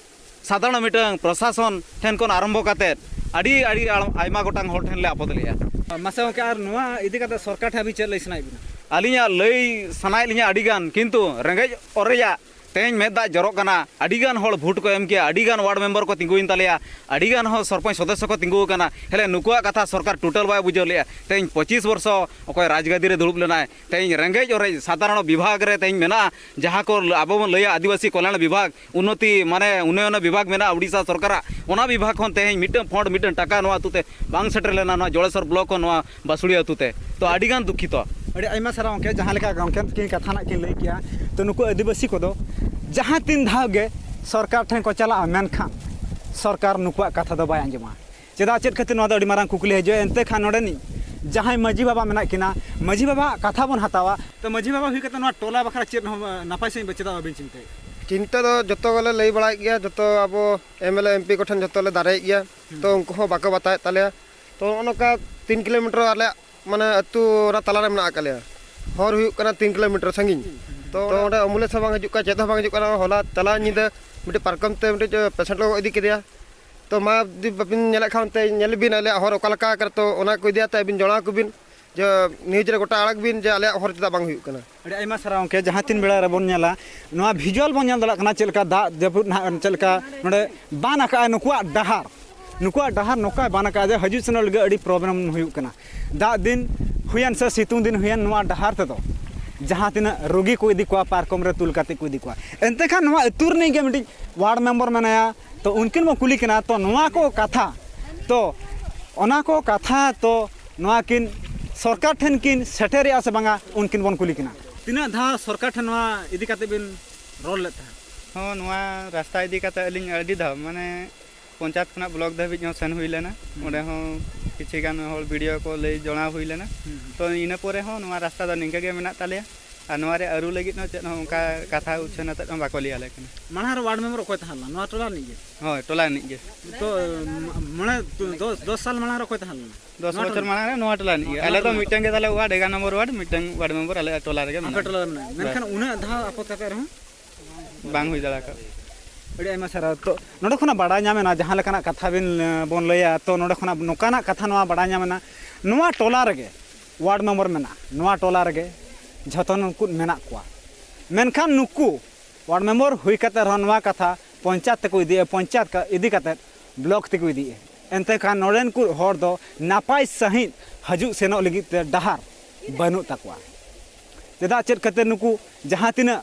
ᱥᱟᱫᱷᱟᱨᱚᱱ ᱢᱤᱫᱴᱟᱝ ᱯᱨᱚᱥᱟᱥᱚᱱ ᱴᱷᱮᱱ ᱠᱷᱚᱱ ᱟᱨᱟᱢᱵᱷᱚ ᱠᱟᱛᱮᱫ ᱟᱹᱰᱤ, ᱟᱹᱰᱤ ᱟᱭᱢᱟ ᱜᱚᱴᱟᱝ ᱦᱚᱲ ᱴᱷᱮᱱ ᱞᱮ ᱟᱯᱚᱫ ᱞᱮᱫᱼᱟ᱾ ᱢᱟᱥᱮ ᱜᱚᱢᱠᱮ, ᱟᱨ ᱱᱚᱣᱟ ᱤᱫᱤ ᱠᱟᱛᱮ ᱥᱚᱨᱠᱟᱨ ᱴᱷᱮᱱ ᱟᱹᱵᱤᱱ ᱪᱮᱫ ᱞᱟᱹᱭ ᱥᱟᱱᱟᱭᱮᱫ ᱵᱤᱱᱟ? ᱟᱹᱞᱤᱧᱟᱜ ᱞᱟᱹᱭ ᱥᱟᱱᱟᱭᱮᱫ ᱞᱤᱧᱟ ᱟᱹᱰᱤᱜᱟᱱ, ᱠᱤᱱᱛᱩ ᱨᱮᱸᱜᱮᱡ ᱚᱨᱮᱡᱟᱜ ᱛᱮᱦᱮᱧ ᱢᱮᱫ ᱫᱟᱜ ᱡᱚᱨᱚᱜ ᱠᱟᱱᱟ᱾ ᱟᱹᱰᱤᱜᱟᱱ ᱦᱚᱲ ᱵᱷᱳᱴ ᱠᱚ ᱮᱢ ᱠᱮᱜᱼᱟ, ᱟᱹᱰᱤᱜᱟᱱ ᱣᱟᱨᱰ ᱢᱮᱢᱵᱟᱨ ᱠᱚ ᱛᱤᱸᱜᱩᱭᱮᱱ ᱛᱟᱞᱮᱭᱟ, ᱟᱹᱰᱤᱜᱟᱱ ᱦᱚᱸ ᱥᱚᱨᱯᱚᱧᱪ ᱥᱚᱫᱚᱥᱥᱚ ᱠᱚ ᱛᱤᱸᱜᱩ ᱟᱠᱟᱱᱟ᱾ ᱦᱮᱞᱮ, ᱱᱩᱠᱩᱣᱟᱜ ᱠᱟᱛᱷᱟ ᱥᱚᱨᱠᱟᱨ ᱴᱳᱴᱟᱞ ᱵᱟᱭ ᱵᱩᱡᱷᱟᱹᱣ ᱞᱮᱜᱼᱟ᱾ ᱛᱮᱦᱮᱧ ᱯᱚᱸᱪᱤᱥ ᱵᱚᱨᱥᱚ ᱚᱠᱚᱭ ᱨᱟᱡᱽᱜᱟᱹᱫᱤ ᱨᱮ ᱫᱩᱲᱩᱵ ᱞᱮᱱᱟᱭ, ᱛᱮᱦᱮᱧ ᱨᱮᱸᱜᱮᱡ ᱚᱨᱮᱡ ᱥᱟᱫᱷᱟᱨᱚᱱ ᱵᱤᱵᱷᱟᱜᱽ ᱨᱮ ᱛᱮᱦᱮᱧ ᱢᱮᱱᱟᱜᱼᱟ, ᱡᱟᱦᱟᱸ ᱠᱚ ᱟᱵᱚ ᱵᱚᱱ ᱞᱟᱹᱭᱟ ᱟᱹᱫᱤᱵᱟᱹᱥᱤ ᱠᱚᱞᱭᱟᱬ ᱵᱤᱵᱷᱟᱜᱽ, ᱩᱱᱱᱚᱛᱤ ᱢᱟᱱᱮ ᱩᱱᱱᱚᱭᱚᱱ ᱵᱤᱵᱷᱟᱜᱽ ᱢᱮᱱᱟᱜᱼᱟ ᱩᱰᱤᱥᱟ ᱥᱚᱨᱠᱟᱨᱟᱜ, ᱚᱱᱟ ᱵᱤᱵᱷᱟᱜᱽ ᱠᱷᱚᱱ ᱛᱮᱦᱮᱧ ᱢᱤᱫᱴᱟᱝ ᱯᱷᱚᱸᱰ, ᱢᱤᱫᱴᱟᱝ ᱴᱟᱠᱟ ᱱᱚᱣᱟ ᱟᱹᱛᱩ ᱛᱮ ᱵᱟᱝ ᱥᱮᱴᱮᱨ ᱞᱮᱱᱟ, ᱱᱚᱣᱟ ᱡᱚᱲᱮᱥᱚᱨ ᱵᱞᱚᱠ ᱠᱷᱚᱱ ᱱᱚᱣᱟ ᱵᱟᱥᱩᱲᱤᱭᱟ ᱟᱹᱛᱩ ᱛᱮ᱾ ᱛᱚ ᱟᱹᱰᱤᱜᱟᱱ ᱫᱩᱠᱷᱤᱛᱚ᱾ ᱟᱹᱰᱤ ᱟᱭᱢᱟ ᱥᱟᱨᱦᱟᱣ ᱜᱚᱢᱠᱮ, ᱡᱟᱦᱟᱸ ᱞᱮᱠᱟ ᱜᱚᱢᱠᱮ ᱛᱟᱹᱠᱤᱱ ᱠᱟᱛᱷᱟ ᱱᱟᱜ ᱠᱤᱱ ᱞᱟᱹᱭ ᱠᱮᱜᱼᱟ᱾ ᱛᱚ ᱱᱩᱠᱩ ᱟᱹᱫᱤᱵᱟᱹᱥᱤ ᱠᱚᱫᱚ ᱡᱟᱦᱟᱸ ᱛᱤᱱ ᱫᱷᱟᱣ ᱜᱮ ᱥᱚᱨᱠᱟᱨ ᱴᱷᱮᱱ ᱠᱚ ᱪᱟᱞᱟᱜᱼᱟ, ᱢᱮᱱᱠᱷᱟᱱ ᱥᱚᱨᱠᱟᱨ ᱱᱩᱠᱩᱣᱟᱜ ᱠᱟᱛᱷᱟ ᱫᱚ ᱵᱟᱭ ᱟᱸᱡᱚᱢᱟ᱾ ᱪᱮᱫᱟᱜ, ᱪᱮᱫ ᱠᱷᱟᱹᱛᱤᱨ, ᱱᱚᱣᱟ ᱫᱚ ᱟᱹᱰᱤ ᱢᱟᱨᱟᱝ ᱠᱩᱠᱞᱤ ᱦᱤᱡᱩᱜᱼᱟ᱾ ᱮᱱᱛᱮ ᱠᱷᱟᱱ ᱱᱚᱰᱮᱱᱤᱡ ᱡᱟᱦᱟᱸᱭ ᱢᱟᱹᱡᱷᱤ ᱵᱟᱵᱟ ᱢᱮᱱᱟᱜ ᱠᱤᱱᱟ, ᱢᱟᱹᱡᱷᱤ ᱵᱟᱵᱟᱣᱟᱜ ᱠᱟᱛᱷᱟ ᱵᱚᱱ ᱦᱟᱛᱟᱣᱟ᱾ ᱛᱚ ᱢᱟᱹᱡᱷᱤ ᱵᱟᱵᱟ ᱦᱩᱭ ᱠᱟᱛᱮ ᱱᱚᱣᱟ ᱴᱚᱞᱟ ᱵᱟᱠᱷᱨᱟ ᱪᱮᱫ ᱦᱚᱸ ᱱᱟᱯᱟᱭ ᱥᱟᱺᱦᱤᱡ ᱪᱮᱫᱟᱜ ᱵᱟᱵᱤᱱ ᱪᱤᱱᱛᱟᱹᱭᱮᱫ? ᱪᱤᱱᱛᱟᱹ ᱫᱚ ᱡᱚᱛᱚ ᱜᱮᱞᱮ ᱞᱟᱹᱭ ᱵᱟᱲᱟᱭᱮᱫ ᱜᱮᱭᱟ, ᱡᱚᱛᱚ ᱟᱵᱚ M L A M P ᱠᱚᱴᱷᱮᱱ ᱡᱚᱛᱚ ᱞᱮ ᱫᱟᱨᱮᱭᱮᱫ ᱜᱮᱭᱟ᱾ ᱛᱚ ᱩᱱᱠᱩ ᱦᱚᱸ ᱵᱟᱠᱚ ᱵᱟᱛᱟᱣᱮᱫ ᱛᱟᱞᱮᱭᱟ᱾ ᱛᱚ ᱱᱚᱜᱼᱚ ᱱᱚᱝᱠᱟ ᱛᱤᱱ ᱠᱤᱞᱳᱢᱤᱴᱟᱨ ᱟᱞᱮᱭᱟᱜ ᱢᱟᱱᱮ ᱟᱹᱛᱩ ᱚᱱᱟ ᱛᱟᱞᱟᱨᱮ ᱢᱮᱱᱟᱜ ᱟᱠᱟᱫ ᱞᱮᱭᱟ᱾ ᱦᱚᱨ ᱦᱩᱭᱩᱜ ᱠᱟᱱᱟ ᱛᱤᱱ ᱠᱤᱞᱳᱢᱤᱴᱟᱨ ᱥᱟᱺᱜᱤᱧ᱾ ᱛᱚ ᱚᱸᱰᱮ ᱮᱢᱵᱩᱞᱮᱱᱥ ᱦᱚᱸ ᱵᱟᱝ ᱦᱤᱡᱩᱜ ᱠᱟᱱᱟ, ᱪᱮᱫ ᱦᱚᱸ ᱵᱟᱝ ᱦᱤᱡᱩᱜ ᱠᱟᱱᱟ᱾ ᱦᱚᱞᱟ ᱛᱟᱞᱟ ᱧᱤᱫᱟᱹ ᱢᱤᱫᱴᱤᱡ ᱯᱟᱨᱠᱚᱢ ᱛᱮ ᱢᱤᱫᱴᱤᱡ ᱯᱮᱥᱮᱱᱴ ᱠᱚ ᱤᱫᱤ ᱠᱮᱫᱮᱭᱟ᱾ ᱛᱚ ᱢᱟ ᱡᱩᱫᱤ ᱵᱟᱵᱤᱱ ᱧᱮᱞᱮᱫ ᱠᱷᱟᱱ ᱚᱱᱛᱮ ᱧᱮᱞ ᱵᱤᱱ ᱟᱞᱮᱭᱟᱜ ᱦᱚᱨ ᱚᱠᱟ ᱞᱮᱠᱟ ᱟᱠᱟᱱᱟ, ᱛᱚ ᱚᱱᱟ ᱠᱚ ᱤᱫᱤ ᱠᱟᱛᱮ ᱟᱹᱵᱤᱱ ᱡᱚᱲᱟᱣ ᱠᱚᱵᱤᱱ ᱡᱮ ᱱᱤᱭᱩᱡᱽ ᱨᱮ ᱜᱚᱴᱟ ᱟᱲᱟᱜ ᱵᱤᱱ ᱡᱮ ᱟᱞᱮᱭᱟᱜ ᱦᱚᱨ ᱪᱮᱫᱟᱜ ᱵᱟᱝ ᱦᱩᱭᱩᱜ ᱠᱟᱱᱟ᱾ ᱟᱹᱰᱤ ᱟᱭᱢᱟ ᱥᱟᱨᱦᱟᱣ ᱜᱚᱢᱠᱮ᱾ ᱡᱟᱦᱟᱸ ᱛᱤᱱ ᱵᱮᱲᱟ ᱨᱮᱵᱚᱱ ᱧᱮᱞᱟ, ᱱᱚᱣᱟ ᱵᱷᱤᱡᱩᱣᱟᱞ ᱵᱚᱱ ᱧᱮᱞ ᱫᱟᱲᱮᱭᱟᱜ ᱠᱟᱱᱟ, ᱪᱮᱫ ᱞᱮᱠᱟ ᱫᱟᱜ ᱡᱟᱹᱯᱩᱫ ᱱᱟᱦᱟᱜ ᱪᱮᱫ ᱞᱮᱠᱟ ᱱᱚᱰᱮ ᱵᱟᱱ ᱟᱠᱟᱜᱼᱟᱭ ᱱᱩᱠᱩᱣᱟᱜ ᱰᱟᱦᱟᱨ᱾ ᱱᱩᱠᱩᱣᱟᱜ ᱰᱟᱦᱟᱨ ᱱᱚᱝᱠᱟᱭ ᱵᱟᱱ ᱟᱠᱟᱫᱼᱟ ᱡᱮ ᱦᱤᱡᱩᱜ ᱥᱮᱱᱚᱜ ᱞᱟᱹᱜᱤᱫ ᱟᱹᱰᱤ ᱯᱨᱚᱵᱞᱮᱢ ᱦᱩᱭᱩᱜ ᱠᱟᱱᱟ᱾ ᱫᱟᱜ ᱫᱤᱱ ᱦᱩᱭᱮᱱ ᱥᱮ ᱥᱤᱛᱩᱝ ᱫᱤᱱ ᱦᱩᱭᱮᱱ, ᱱᱚᱣᱟ ᱰᱟᱦᱟᱨ ᱛᱮᱫᱚ ᱡᱟᱦᱟᱸ ᱛᱤᱱᱟᱹᱜ ᱨᱩᱜᱤ ᱠᱚ ᱤᱫᱤ ᱠᱚᱣᱟ, ᱯᱟᱨᱠᱚᱢ ᱨᱮ ᱛᱩᱞ ᱠᱟᱛᱮ ᱠᱚ ᱤᱫᱤ ᱠᱚᱣᱟ᱾ ᱮᱱᱛᱮ ᱠᱷᱟᱱ ᱱᱚᱣᱟ ᱟᱹᱛᱩ ᱨᱤᱱᱤᱡ ᱜᱮ ᱢᱤᱫᱴᱤᱡ ᱣᱟᱨᱰ ᱢᱮᱢᱵᱟᱨ ᱢᱮᱱᱟᱭᱟ, ᱛᱚ ᱩᱱᱠᱤᱱ ᱵᱚᱱ ᱠᱩᱞᱤ ᱠᱤᱱᱟ᱾ ᱛᱚ ᱱᱚᱣᱟ ᱠᱚ ᱠᱟᱛᱷᱟ, ᱛᱚ ᱚᱱᱟ ᱠᱚ ᱠᱟᱛᱷᱟ ᱛᱚ ᱱᱚᱣᱟ ᱠᱤᱱ ᱥᱚᱨᱠᱟᱨ ᱴᱷᱮᱱ ᱠᱤᱱ ᱥᱮᱴᱮᱨᱮᱜᱼᱟ ᱥᱮ ᱵᱟᱝᱟ, ᱩᱱᱠᱤᱱ ᱵᱚᱱ ᱠᱩᱞᱤ ᱠᱤᱱᱟ᱾ ᱛᱤᱱᱟᱹᱜ ᱫᱷᱟᱣ ᱥᱚᱨᱠᱟᱨ ᱴᱷᱮᱱ ᱱᱚᱣᱟ ᱤᱫᱤ ᱠᱟᱛᱮ ᱵᱤᱱ ᱨᱚᱲ ᱞᱮᱫ ᱛᱟᱦᱮᱸᱫ? ᱦᱚᱸ, ᱱᱚᱣᱟ ᱨᱟᱥᱛᱟ ᱤᱫᱤ ᱠᱟᱛᱮ ᱟᱹᱞᱤᱧ ᱟᱹᱰᱤ ᱫᱷᱟᱣ, ᱢᱟᱱᱮ, ᱯᱚᱧᱪᱟᱭᱮᱛ ᱠᱷᱚᱱᱟᱜ ᱵᱞᱚᱠ ᱫᱷᱟᱹᱵᱤᱡ ᱦᱚᱸ ᱥᱮᱱ ᱦᱩᱭ ᱞᱮᱱᱟ᱾ ᱦᱩᱸ᱾ ᱚᱸᱰᱮ ᱦᱚᱸ ᱠᱤᱪᱷᱩ ᱜᱟᱱ ᱦᱚᱲ ᱵᱤ ᱰᱤ ᱳ ᱠᱚ ᱞᱟᱹᱭ ᱡᱚᱲᱟᱣ ᱦᱩᱭ ᱞᱮᱱᱟ᱾ ᱦᱩᱸ, ᱦᱩᱸ᱾ ᱛᱚ, ᱤᱱᱟᱹ ᱯᱚᱨᱮ ᱦᱚᱸ ᱱᱚᱣᱟ ᱨᱟᱥᱛᱟ ᱫᱚ ᱱᱤᱝᱠᱟᱹ ᱜᱮ ᱢᱮᱱᱟᱜ ᱛᱟᱞᱮᱭᱟ᱾ ᱟᱨ ᱱᱚᱣᱟ ᱨᱮ ᱟᱹᱨᱩ ᱞᱟᱹᱜᱤᱫ ᱦᱚᱸ ᱪᱮᱫ ᱦᱚᱸ ᱚᱱᱠᱟ ᱠᱟᱛᱷᱟ ᱩᱪᱷᱟᱹᱱ ᱟᱛᱮᱫ ᱦᱚᱸ ᱵᱟᱠᱚ ᱞᱟᱹᱭ ᱟᱞᱮ ᱠᱟᱱᱟ᱾ ᱢᱟᱲᱟᱝ ᱨᱮ ᱣᱟᱨᱰ ᱢᱮᱢᱵᱟᱨ ᱚᱠᱚᱭ ᱛᱟᱦᱮᱸ ᱞᱮᱱᱟ? ᱱᱚᱣᱟ ᱴᱚᱞᱟ ᱨᱤᱱᱤᱡ ᱜᱮ? ᱦᱳᱭ, ᱴᱚᱞᱟ ᱨᱤᱱᱤᱡ ᱜᱮ᱾ ᱛᱚ, ᱢ-, ᱢᱚᱬᱮ, ᱫᱚᱥ, ᱫᱚᱥ ᱥᱟᱞ ᱢᱟᱲᱟᱝ ᱨᱮ ᱚᱠᱚᱭ ᱛᱟᱦᱮᱸ ᱞᱮᱱᱟ? ᱫᱚᱥ ᱱᱚᱣᱟ ᱵᱚᱪᱷᱚᱨ ᱴᱚᱞᱟ? ᱢᱟᱲᱟᱝ ᱨᱮ ᱱᱚᱣᱟ ᱴᱚᱞᱟ ᱨᱤᱱᱤᱡ ᱜᱮ᱾ ᱱᱚᱣᱟ ᱟᱞᱮ ᱫᱚ ᱴᱚᱞᱟ ᱨᱤᱱᱤᱡ? ᱢᱤᱫᱴᱟᱝ ᱜᱮ ᱛᱟᱞᱮ ᱣᱟᱨᱰ, ᱮᱜᱟᱨᱚ ᱱᱚᱢᱵᱚᱨ ᱣᱟᱨᱰ, ᱢᱤᱫᱴᱟᱝ ᱣᱟᱨᱰ ᱢᱮᱢᱵᱟᱨ ᱟᱞᱮᱭᱟᱜ ᱴᱚᱞᱟ ᱨᱮᱜᱮ ᱟᱯᱮ ᱢᱮᱱᱟᱭᱟ᱾ ᱴᱚᱞᱟ ᱨᱮ ᱢᱮᱱᱟᱭᱟ᱾ ᱵᱟᱥ᱾ ᱢᱮᱱᱠᱷᱟᱱ ᱩᱱᱟᱹᱜ ᱫᱷᱟᱣ ᱟᱯᱚᱛ ᱠᱟᱛᱮ ᱨᱮᱦᱚᱸ? ᱵᱟᱝ ᱦᱩᱭ ᱫᱟᱲᱮ ᱟᱠᱟᱫ᱾ ᱟᱹᱰᱤ ᱟᱭᱢᱟ ᱥᱟᱨᱦᱟᱣ᱾ ᱛᱚ, ᱱᱚᱰᱮ ᱠᱷᱚᱱᱟᱜ ᱵᱟᱲᱟᱭ ᱧᱟᱢᱮᱱᱟ, ᱡᱟᱦᱟᱸ ᱞᱮᱠᱟᱱᱟᱜ ᱠᱟᱛᱷᱟ ᱵᱤᱱ, ᱮ, ᱵᱚᱱ ᱞᱟᱹᱭᱟ, ᱛᱚ, ᱱᱚᱰᱮ ᱠᱷᱚᱱᱟᱜ ᱱᱚᱝᱠᱟᱱᱟᱜ ᱠᱟᱛᱷᱟ ᱱᱚᱣᱟ ᱵᱟᱲᱟᱭ ᱧᱟᱢᱮᱱᱟ, ᱱᱚᱣᱟ ᱴᱚᱞᱟ ᱨᱮᱜᱮ ᱣᱟᱨᱰ ᱢᱮᱢᱵᱟᱨ ᱢᱮᱱᱟᱜᱼᱟ, ᱱᱚᱣᱟ ᱴᱚᱞᱟ ᱨᱮᱜᱮ ᱡᱷᱚᱛᱚ ᱱᱩᱠᱩ ᱢᱮᱱᱟᱜ ᱠᱚᱣᱟ᱾ ᱢᱮᱱᱠᱷᱟᱱ ᱱᱩᱠᱩ ᱣᱟᱨᱰ ᱢᱮᱢᱵᱟᱨ ᱦᱩᱭ ᱠᱟᱛᱮ ᱨᱮᱦᱚᱸ ᱱᱚᱣᱟ ᱠᱟᱛᱷᱟ ᱯᱚᱧᱪᱟᱭᱮᱛ ᱛᱮᱠᱚ ᱤᱫᱤᱭᱮᱫᱼᱟ, ᱯᱚᱧᱪᱟᱭᱮᱛ ᱠᱟ-, ᱤᱫᱤ ᱠᱟᱛᱮ ᱵᱞᱚᱠ ᱛᱮᱠᱚ ᱤᱫᱤᱭᱮᱫᱼᱟ᱾ ᱮᱱᱛᱮ ᱠᱷᱟᱱ ᱱᱚᱰᱮᱱ ᱠᱚ ᱦᱚᱲ ᱫᱚ ᱱᱟᱯᱟᱭ ᱥᱟᱺᱦᱤᱡ ᱦᱤᱡᱩᱜ ᱥᱮᱱᱚᱜ ᱞᱟᱹᱜᱤᱫ ᱛᱮ ᱰᱟᱦᱟᱨ ᱵᱟᱹᱱᱩᱜ ᱛᱟᱠᱚᱣᱟ᱾ ᱪᱮᱫᱟᱜ, ᱪᱮᱫ ᱠᱷᱟᱹᱛᱤᱨ ᱱᱩᱠᱩ ᱡᱟᱦᱟᱸ ᱛᱤᱱᱟᱹᱜ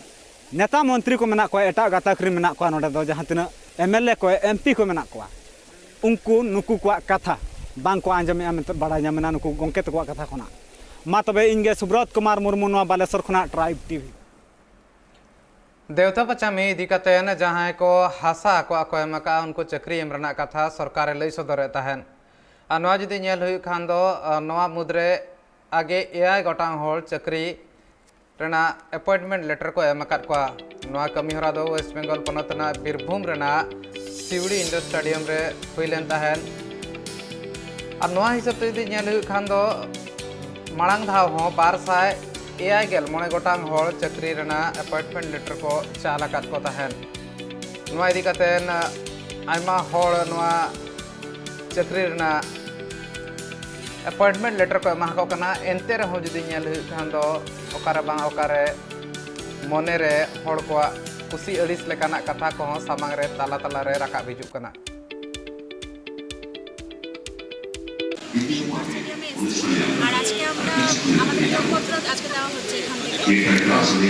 ᱱᱮᱛᱟ ᱢᱚᱱᱛᱨᱤ ᱠᱚ ᱢᱮᱱᱟᱜ ᱠᱚᱣᱟ, ᱮᱴᱟᱜ ᱜᱟᱛᱟᱠ ᱨᱮ ᱢᱮᱱᱟᱜ ᱠᱚᱣᱟ, ᱱᱚᱰᱮ ᱫᱚ ᱡᱟᱦᱟᱸ ᱛᱤᱱᱟᱹᱜ ᱮᱢ ᱮᱞ ᱮ ᱠᱚ, ᱮᱢ ᱯᱤ ᱠᱚ ᱢᱮᱱᱟᱜ ᱠᱚᱣᱟ, ᱩᱱᱠᱩ ᱱᱩᱠᱩ ᱠᱚᱣᱟᱜ ᱠᱟᱛᱷᱟ ᱵᱟᱝ ᱠᱚ ᱟᱸᱡᱚᱢᱮᱜᱼᱟ ᱢᱮᱱᱛᱮ ᱵᱟᱲᱟᱭ ᱧᱟᱢᱮᱱᱟ ᱱᱩᱠᱩ ᱜᱚᱢᱠᱮ ᱛᱟᱠᱚᱣᱟᱜ ᱠᱟᱛᱷᱟ ᱠᱷᱚᱱᱟᱜ᱾ ᱢᱟ ᱛᱚᱵᱮ, ᱤᱧ ᱜᱮ ᱥᱩᱵᱨᱚᱛ ᱠᱩᱢᱟᱨ ᱢᱩᱨᱢᱩ, ᱱᱚᱣᱟ ᱵᱟᱞᱮᱥᱚᱨ ᱠᱷᱚᱱᱟᱜ ᱴᱨᱟᱭᱤᱵᱽ ᱴᱤ ᱵᱷᱤ᱾ ᱫᱮᱣᱛᱟ ᱯᱟᱪᱟᱢᱤ ᱤᱫᱤ ᱠᱟᱛᱮ ᱡᱟᱦᱟᱸᱭ ᱠᱚ ᱦᱟᱥᱟ ᱟᱠᱚᱣᱟᱜ ᱠᱚ ᱮᱢ ᱟᱠᱟᱫᱼᱟ, ᱩᱱᱠᱩ ᱪᱟᱹᱠᱨᱤ ᱮᱢ ᱨᱮᱱᱟᱜ ᱠᱟᱛᱷᱟ ᱥᱚᱨᱠᱟᱨᱮ ᱞᱟᱹᱭ ᱥᱚᱫᱚᱨᱮᱫ ᱛᱟᱦᱮᱸᱫ᱾ ᱟᱨ ᱱᱚᱣᱟ ᱡᱩᱫᱤ ᱧᱮᱞ ᱦᱩᱭᱩᱜ ᱠᱷᱟᱱ ᱫᱚ, ᱟᱨ ᱱᱚᱣᱟ ᱢᱩᱫᱽᱨᱮ ᱟᱜᱮ ᱮᱭᱟᱭ ᱜᱚᱴᱟᱝ ᱦᱚᱲ ᱪᱟᱹᱠᱨᱤ ᱨᱮᱱᱟᱜ ᱮᱯᱚᱭᱮᱱᱴᱢᱮᱱᱴ ᱞᱮᱴᱟᱨ ᱠᱚ ᱮᱢ ᱟᱠᱟᱫ ᱠᱚᱣᱟ᱾ ᱱᱚᱣᱟ ᱠᱟᱹᱢᱤ ᱦᱚᱨᱟ ᱫᱚ ᱳᱭᱮᱥᱴ ᱵᱮᱝᱜᱚᱞ ᱯᱚᱱᱚᱛ ᱨᱮᱱᱟᱜ ᱵᱤᱨᱵᱷᱩᱢ ᱨᱮᱱᱟᱜ ᱥᱤᱣᱲᱤ ᱤᱱᱰᱳᱨ ᱥᱴᱮᱰᱤᱭᱟᱢ ᱨᱮ ᱦᱩᱭ ᱞᱮᱱ ᱛᱟᱦᱮᱸᱫ᱾ ᱟᱨ ᱱᱚᱣᱟ ᱦᱤᱥᱟᱹᱵ ᱛᱮ ᱡᱩᱫᱤ ᱧᱮᱞ ᱦᱩᱭᱩᱜ ᱠᱷᱟᱱ ᱫᱚ, ᱢᱟᱲᱟᱝ ᱫᱷᱟᱣ ᱦᱚᱸ ᱵᱟᱨ ᱥᱟᱭ ᱮᱭᱟᱭ ᱜᱮᱞ ᱢᱚᱬᱮ ᱜᱚᱴᱟᱝ ᱦᱚᱲ ᱪᱟᱹᱠᱨᱤ ᱨᱮᱱᱟᱜ ᱮᱯᱚᱭᱮᱱᱴᱢᱮᱱᱴ ᱞᱮᱴᱟᱨ ᱠᱚ ᱪᱟᱞ ᱟᱠᱟᱫ ᱠᱚ ᱛᱟᱦᱮᱸᱫ᱾ ᱱᱚᱣᱟ ᱤᱫᱤ ᱠᱟᱛᱮ ᱟᱭᱢᱟ ᱦᱚᱲ ᱱᱚᱣᱟ ᱪᱟᱹᱠᱨᱤ ᱨᱮᱱᱟᱜ ᱮᱯᱚᱭᱮᱱᱴᱢᱮᱱᱴ ᱞᱮᱴᱟᱨ ᱠᱚ ᱮᱢᱟ ᱠᱚ ᱠᱟᱱᱟ᱾ ᱮᱱᱛᱮ ᱨᱮᱦᱚᱸ ᱡᱩᱫᱤ ᱧᱮᱞ ᱦᱩᱭᱩᱜ ᱠᱷᱟᱱ ᱫᱚ, ᱚᱠᱟᱨᱮ ᱵᱟᱝ ᱚᱠᱟᱨᱮ ᱢᱚᱱᱮᱨᱮ ᱦᱚᱲ ᱠᱚᱣᱟᱜ ᱠᱩᱥᱤ ᱟᱹᱲᱤᱥ ᱞᱮᱠᱟᱱᱟᱜ ᱠᱟᱛᱷᱟ ᱠᱚᱦᱚᱸ ᱥᱟᱢᱟᱝ ᱨᱮ ᱛᱟᱞᱟ ᱛᱟᱞᱟ ᱨᱮ ᱨᱟᱠᱟᱵ ᱦᱤᱡᱩᱜ ᱠᱟᱱᱟ᱾ স্টেডিয়ামে এসেছি। আর আজকে আমরা, আমাদের নিয়োগপত্র আজকে দেওয়া হচ্ছে এখান থেকে।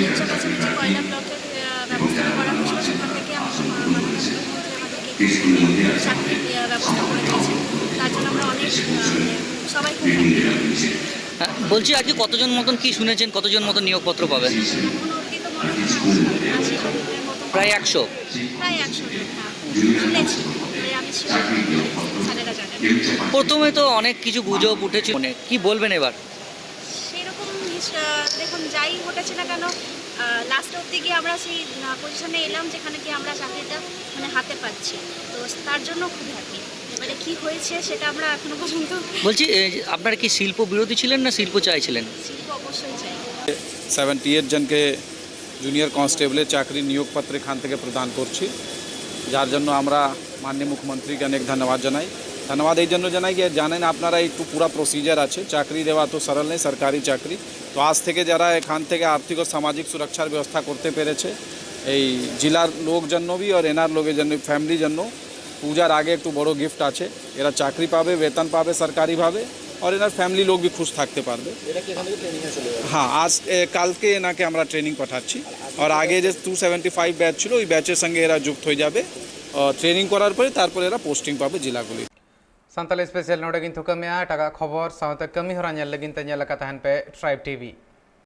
ইচ্ছা কাছাকাছি কয়লা ব্লকের, আহ, ব্যবস্থা করা হয়েছিল, সেখান থেকে আমাদের, আহ, মাননীয় মুখ্যমন্ত্রী আমাদেরকে এখান থেকে চাকরির, আহ, ব্যবস্থা করে দিয়েছেন। তার জন্য আমরা অনেক, আহ, মানে, সবাই খুব হ্যাপি। হ্যাঁ, বলছি, আজকে কতজন মতন কি শুনেছেন, কতজন মতন নিয়োগপত্র পাবে? এখনো অবধি তো মনে হয় আশি, আশি জনের মতন। প্রায় একশো। প্রায় একশো জন, হ্যাঁ। শুনেছি, তবে আমি শিওর নই, স্যারেরা জানেন। প্রথমে তো অনেক কিছু গুজব উঠেছিল, মানে, কি বলবেন এবার? সেরকম হিস-, আহ, দেখুন, যাই ঘটেছে না কেন, আহ, লাস্ট অবধি গিয়ে আমরা সেই, আহ, পজিশনে এলাম, যেখানে কি আমরা চাকরিটা, মানে, হাতে পাচ্ছি। তো তার জন্য খুব হ্যাপি। এবারে কি হয়েছে, সেটা আমরা এখনো পর্যন্ত বলছি, এই যে, আপনারা কি শিল্প বিরোধী ছিলেন না শিল্প চাইছিলেন? শিল্প অবশ্যই চাই। সেভেন্টি এইট জনকে জুনিয়র কনস্টেবলের চাকরি নিয়োগপত্র এখান থেকে প্রদান করছি। যার জন্য আমরা মাননীয় মুখ্যমন্ত্রীকে অনেক ধন্যবাদ জানাই। ধন্যবাদ এই জন্য জানাই যে জানেন আপনারা, একটু পুরা প্রসিজার আছে, চাকরি দেওয়া তো সরল নেই, সরকারি চাকরি। তো আজ থেকে যারা এখান থেকে আর্থিক ও সামাজিক সুরক্ষার ব্যবস্থা করতে পেরেছে, এই জেলার লোক জন্য ভি আর এনার লোকের জন্য, ফ্যামিলি জন্য পূজার আগে একটু বড় গিফট আছে। এরা চাকরি পাবে, বেতন পাবে সরকারিভাবে, আর এনার ফ্যামিলি লোক ভি খুশ থাকতে পারবে। এটা কি এখান থেকে ট্রেনিং এ চলে যাবে? হ্যাঁ, আজ এ, কালকে এনাকে আমরা ট্রেনিং পাঠাচ্ছি। আর আগে যে টু সেভেন্টি ফাইভ ব্যাচ ছিল, ওই ব্যাচের সঙ্গে এরা যুক্ত হয়ে যাবে। ট্রেনিং করার পরে তারপরে এরা পোস্টিং পাবে জেলাগুলি। ᱥᱟᱱᱛᱟᱞᱤ ᱥᱯᱮᱥᱟᱞ ᱱᱚᱰᱮ ᱜᱤᱧ ᱛᱷᱩᱠᱟᱹᱢᱮᱜᱼᱟ᱾ ᱮᱴᱟᱜᱟᱜ ᱠᱷᱚᱵᱚᱨ ᱥᱟᱶᱛᱮ ᱠᱟᱹᱢᱤ ᱦᱚᱨᱟ ᱧᱮᱞ ᱞᱟᱹᱜᱤᱫ ᱛᱮ ᱧᱮᱞ ᱟᱠᱟᱫ ᱛᱟᱦᱮᱱ ᱯᱮ ᱴᱨᱟᱭᱤᱵᱽ ᱴᱤᱵᱷᱤ᱾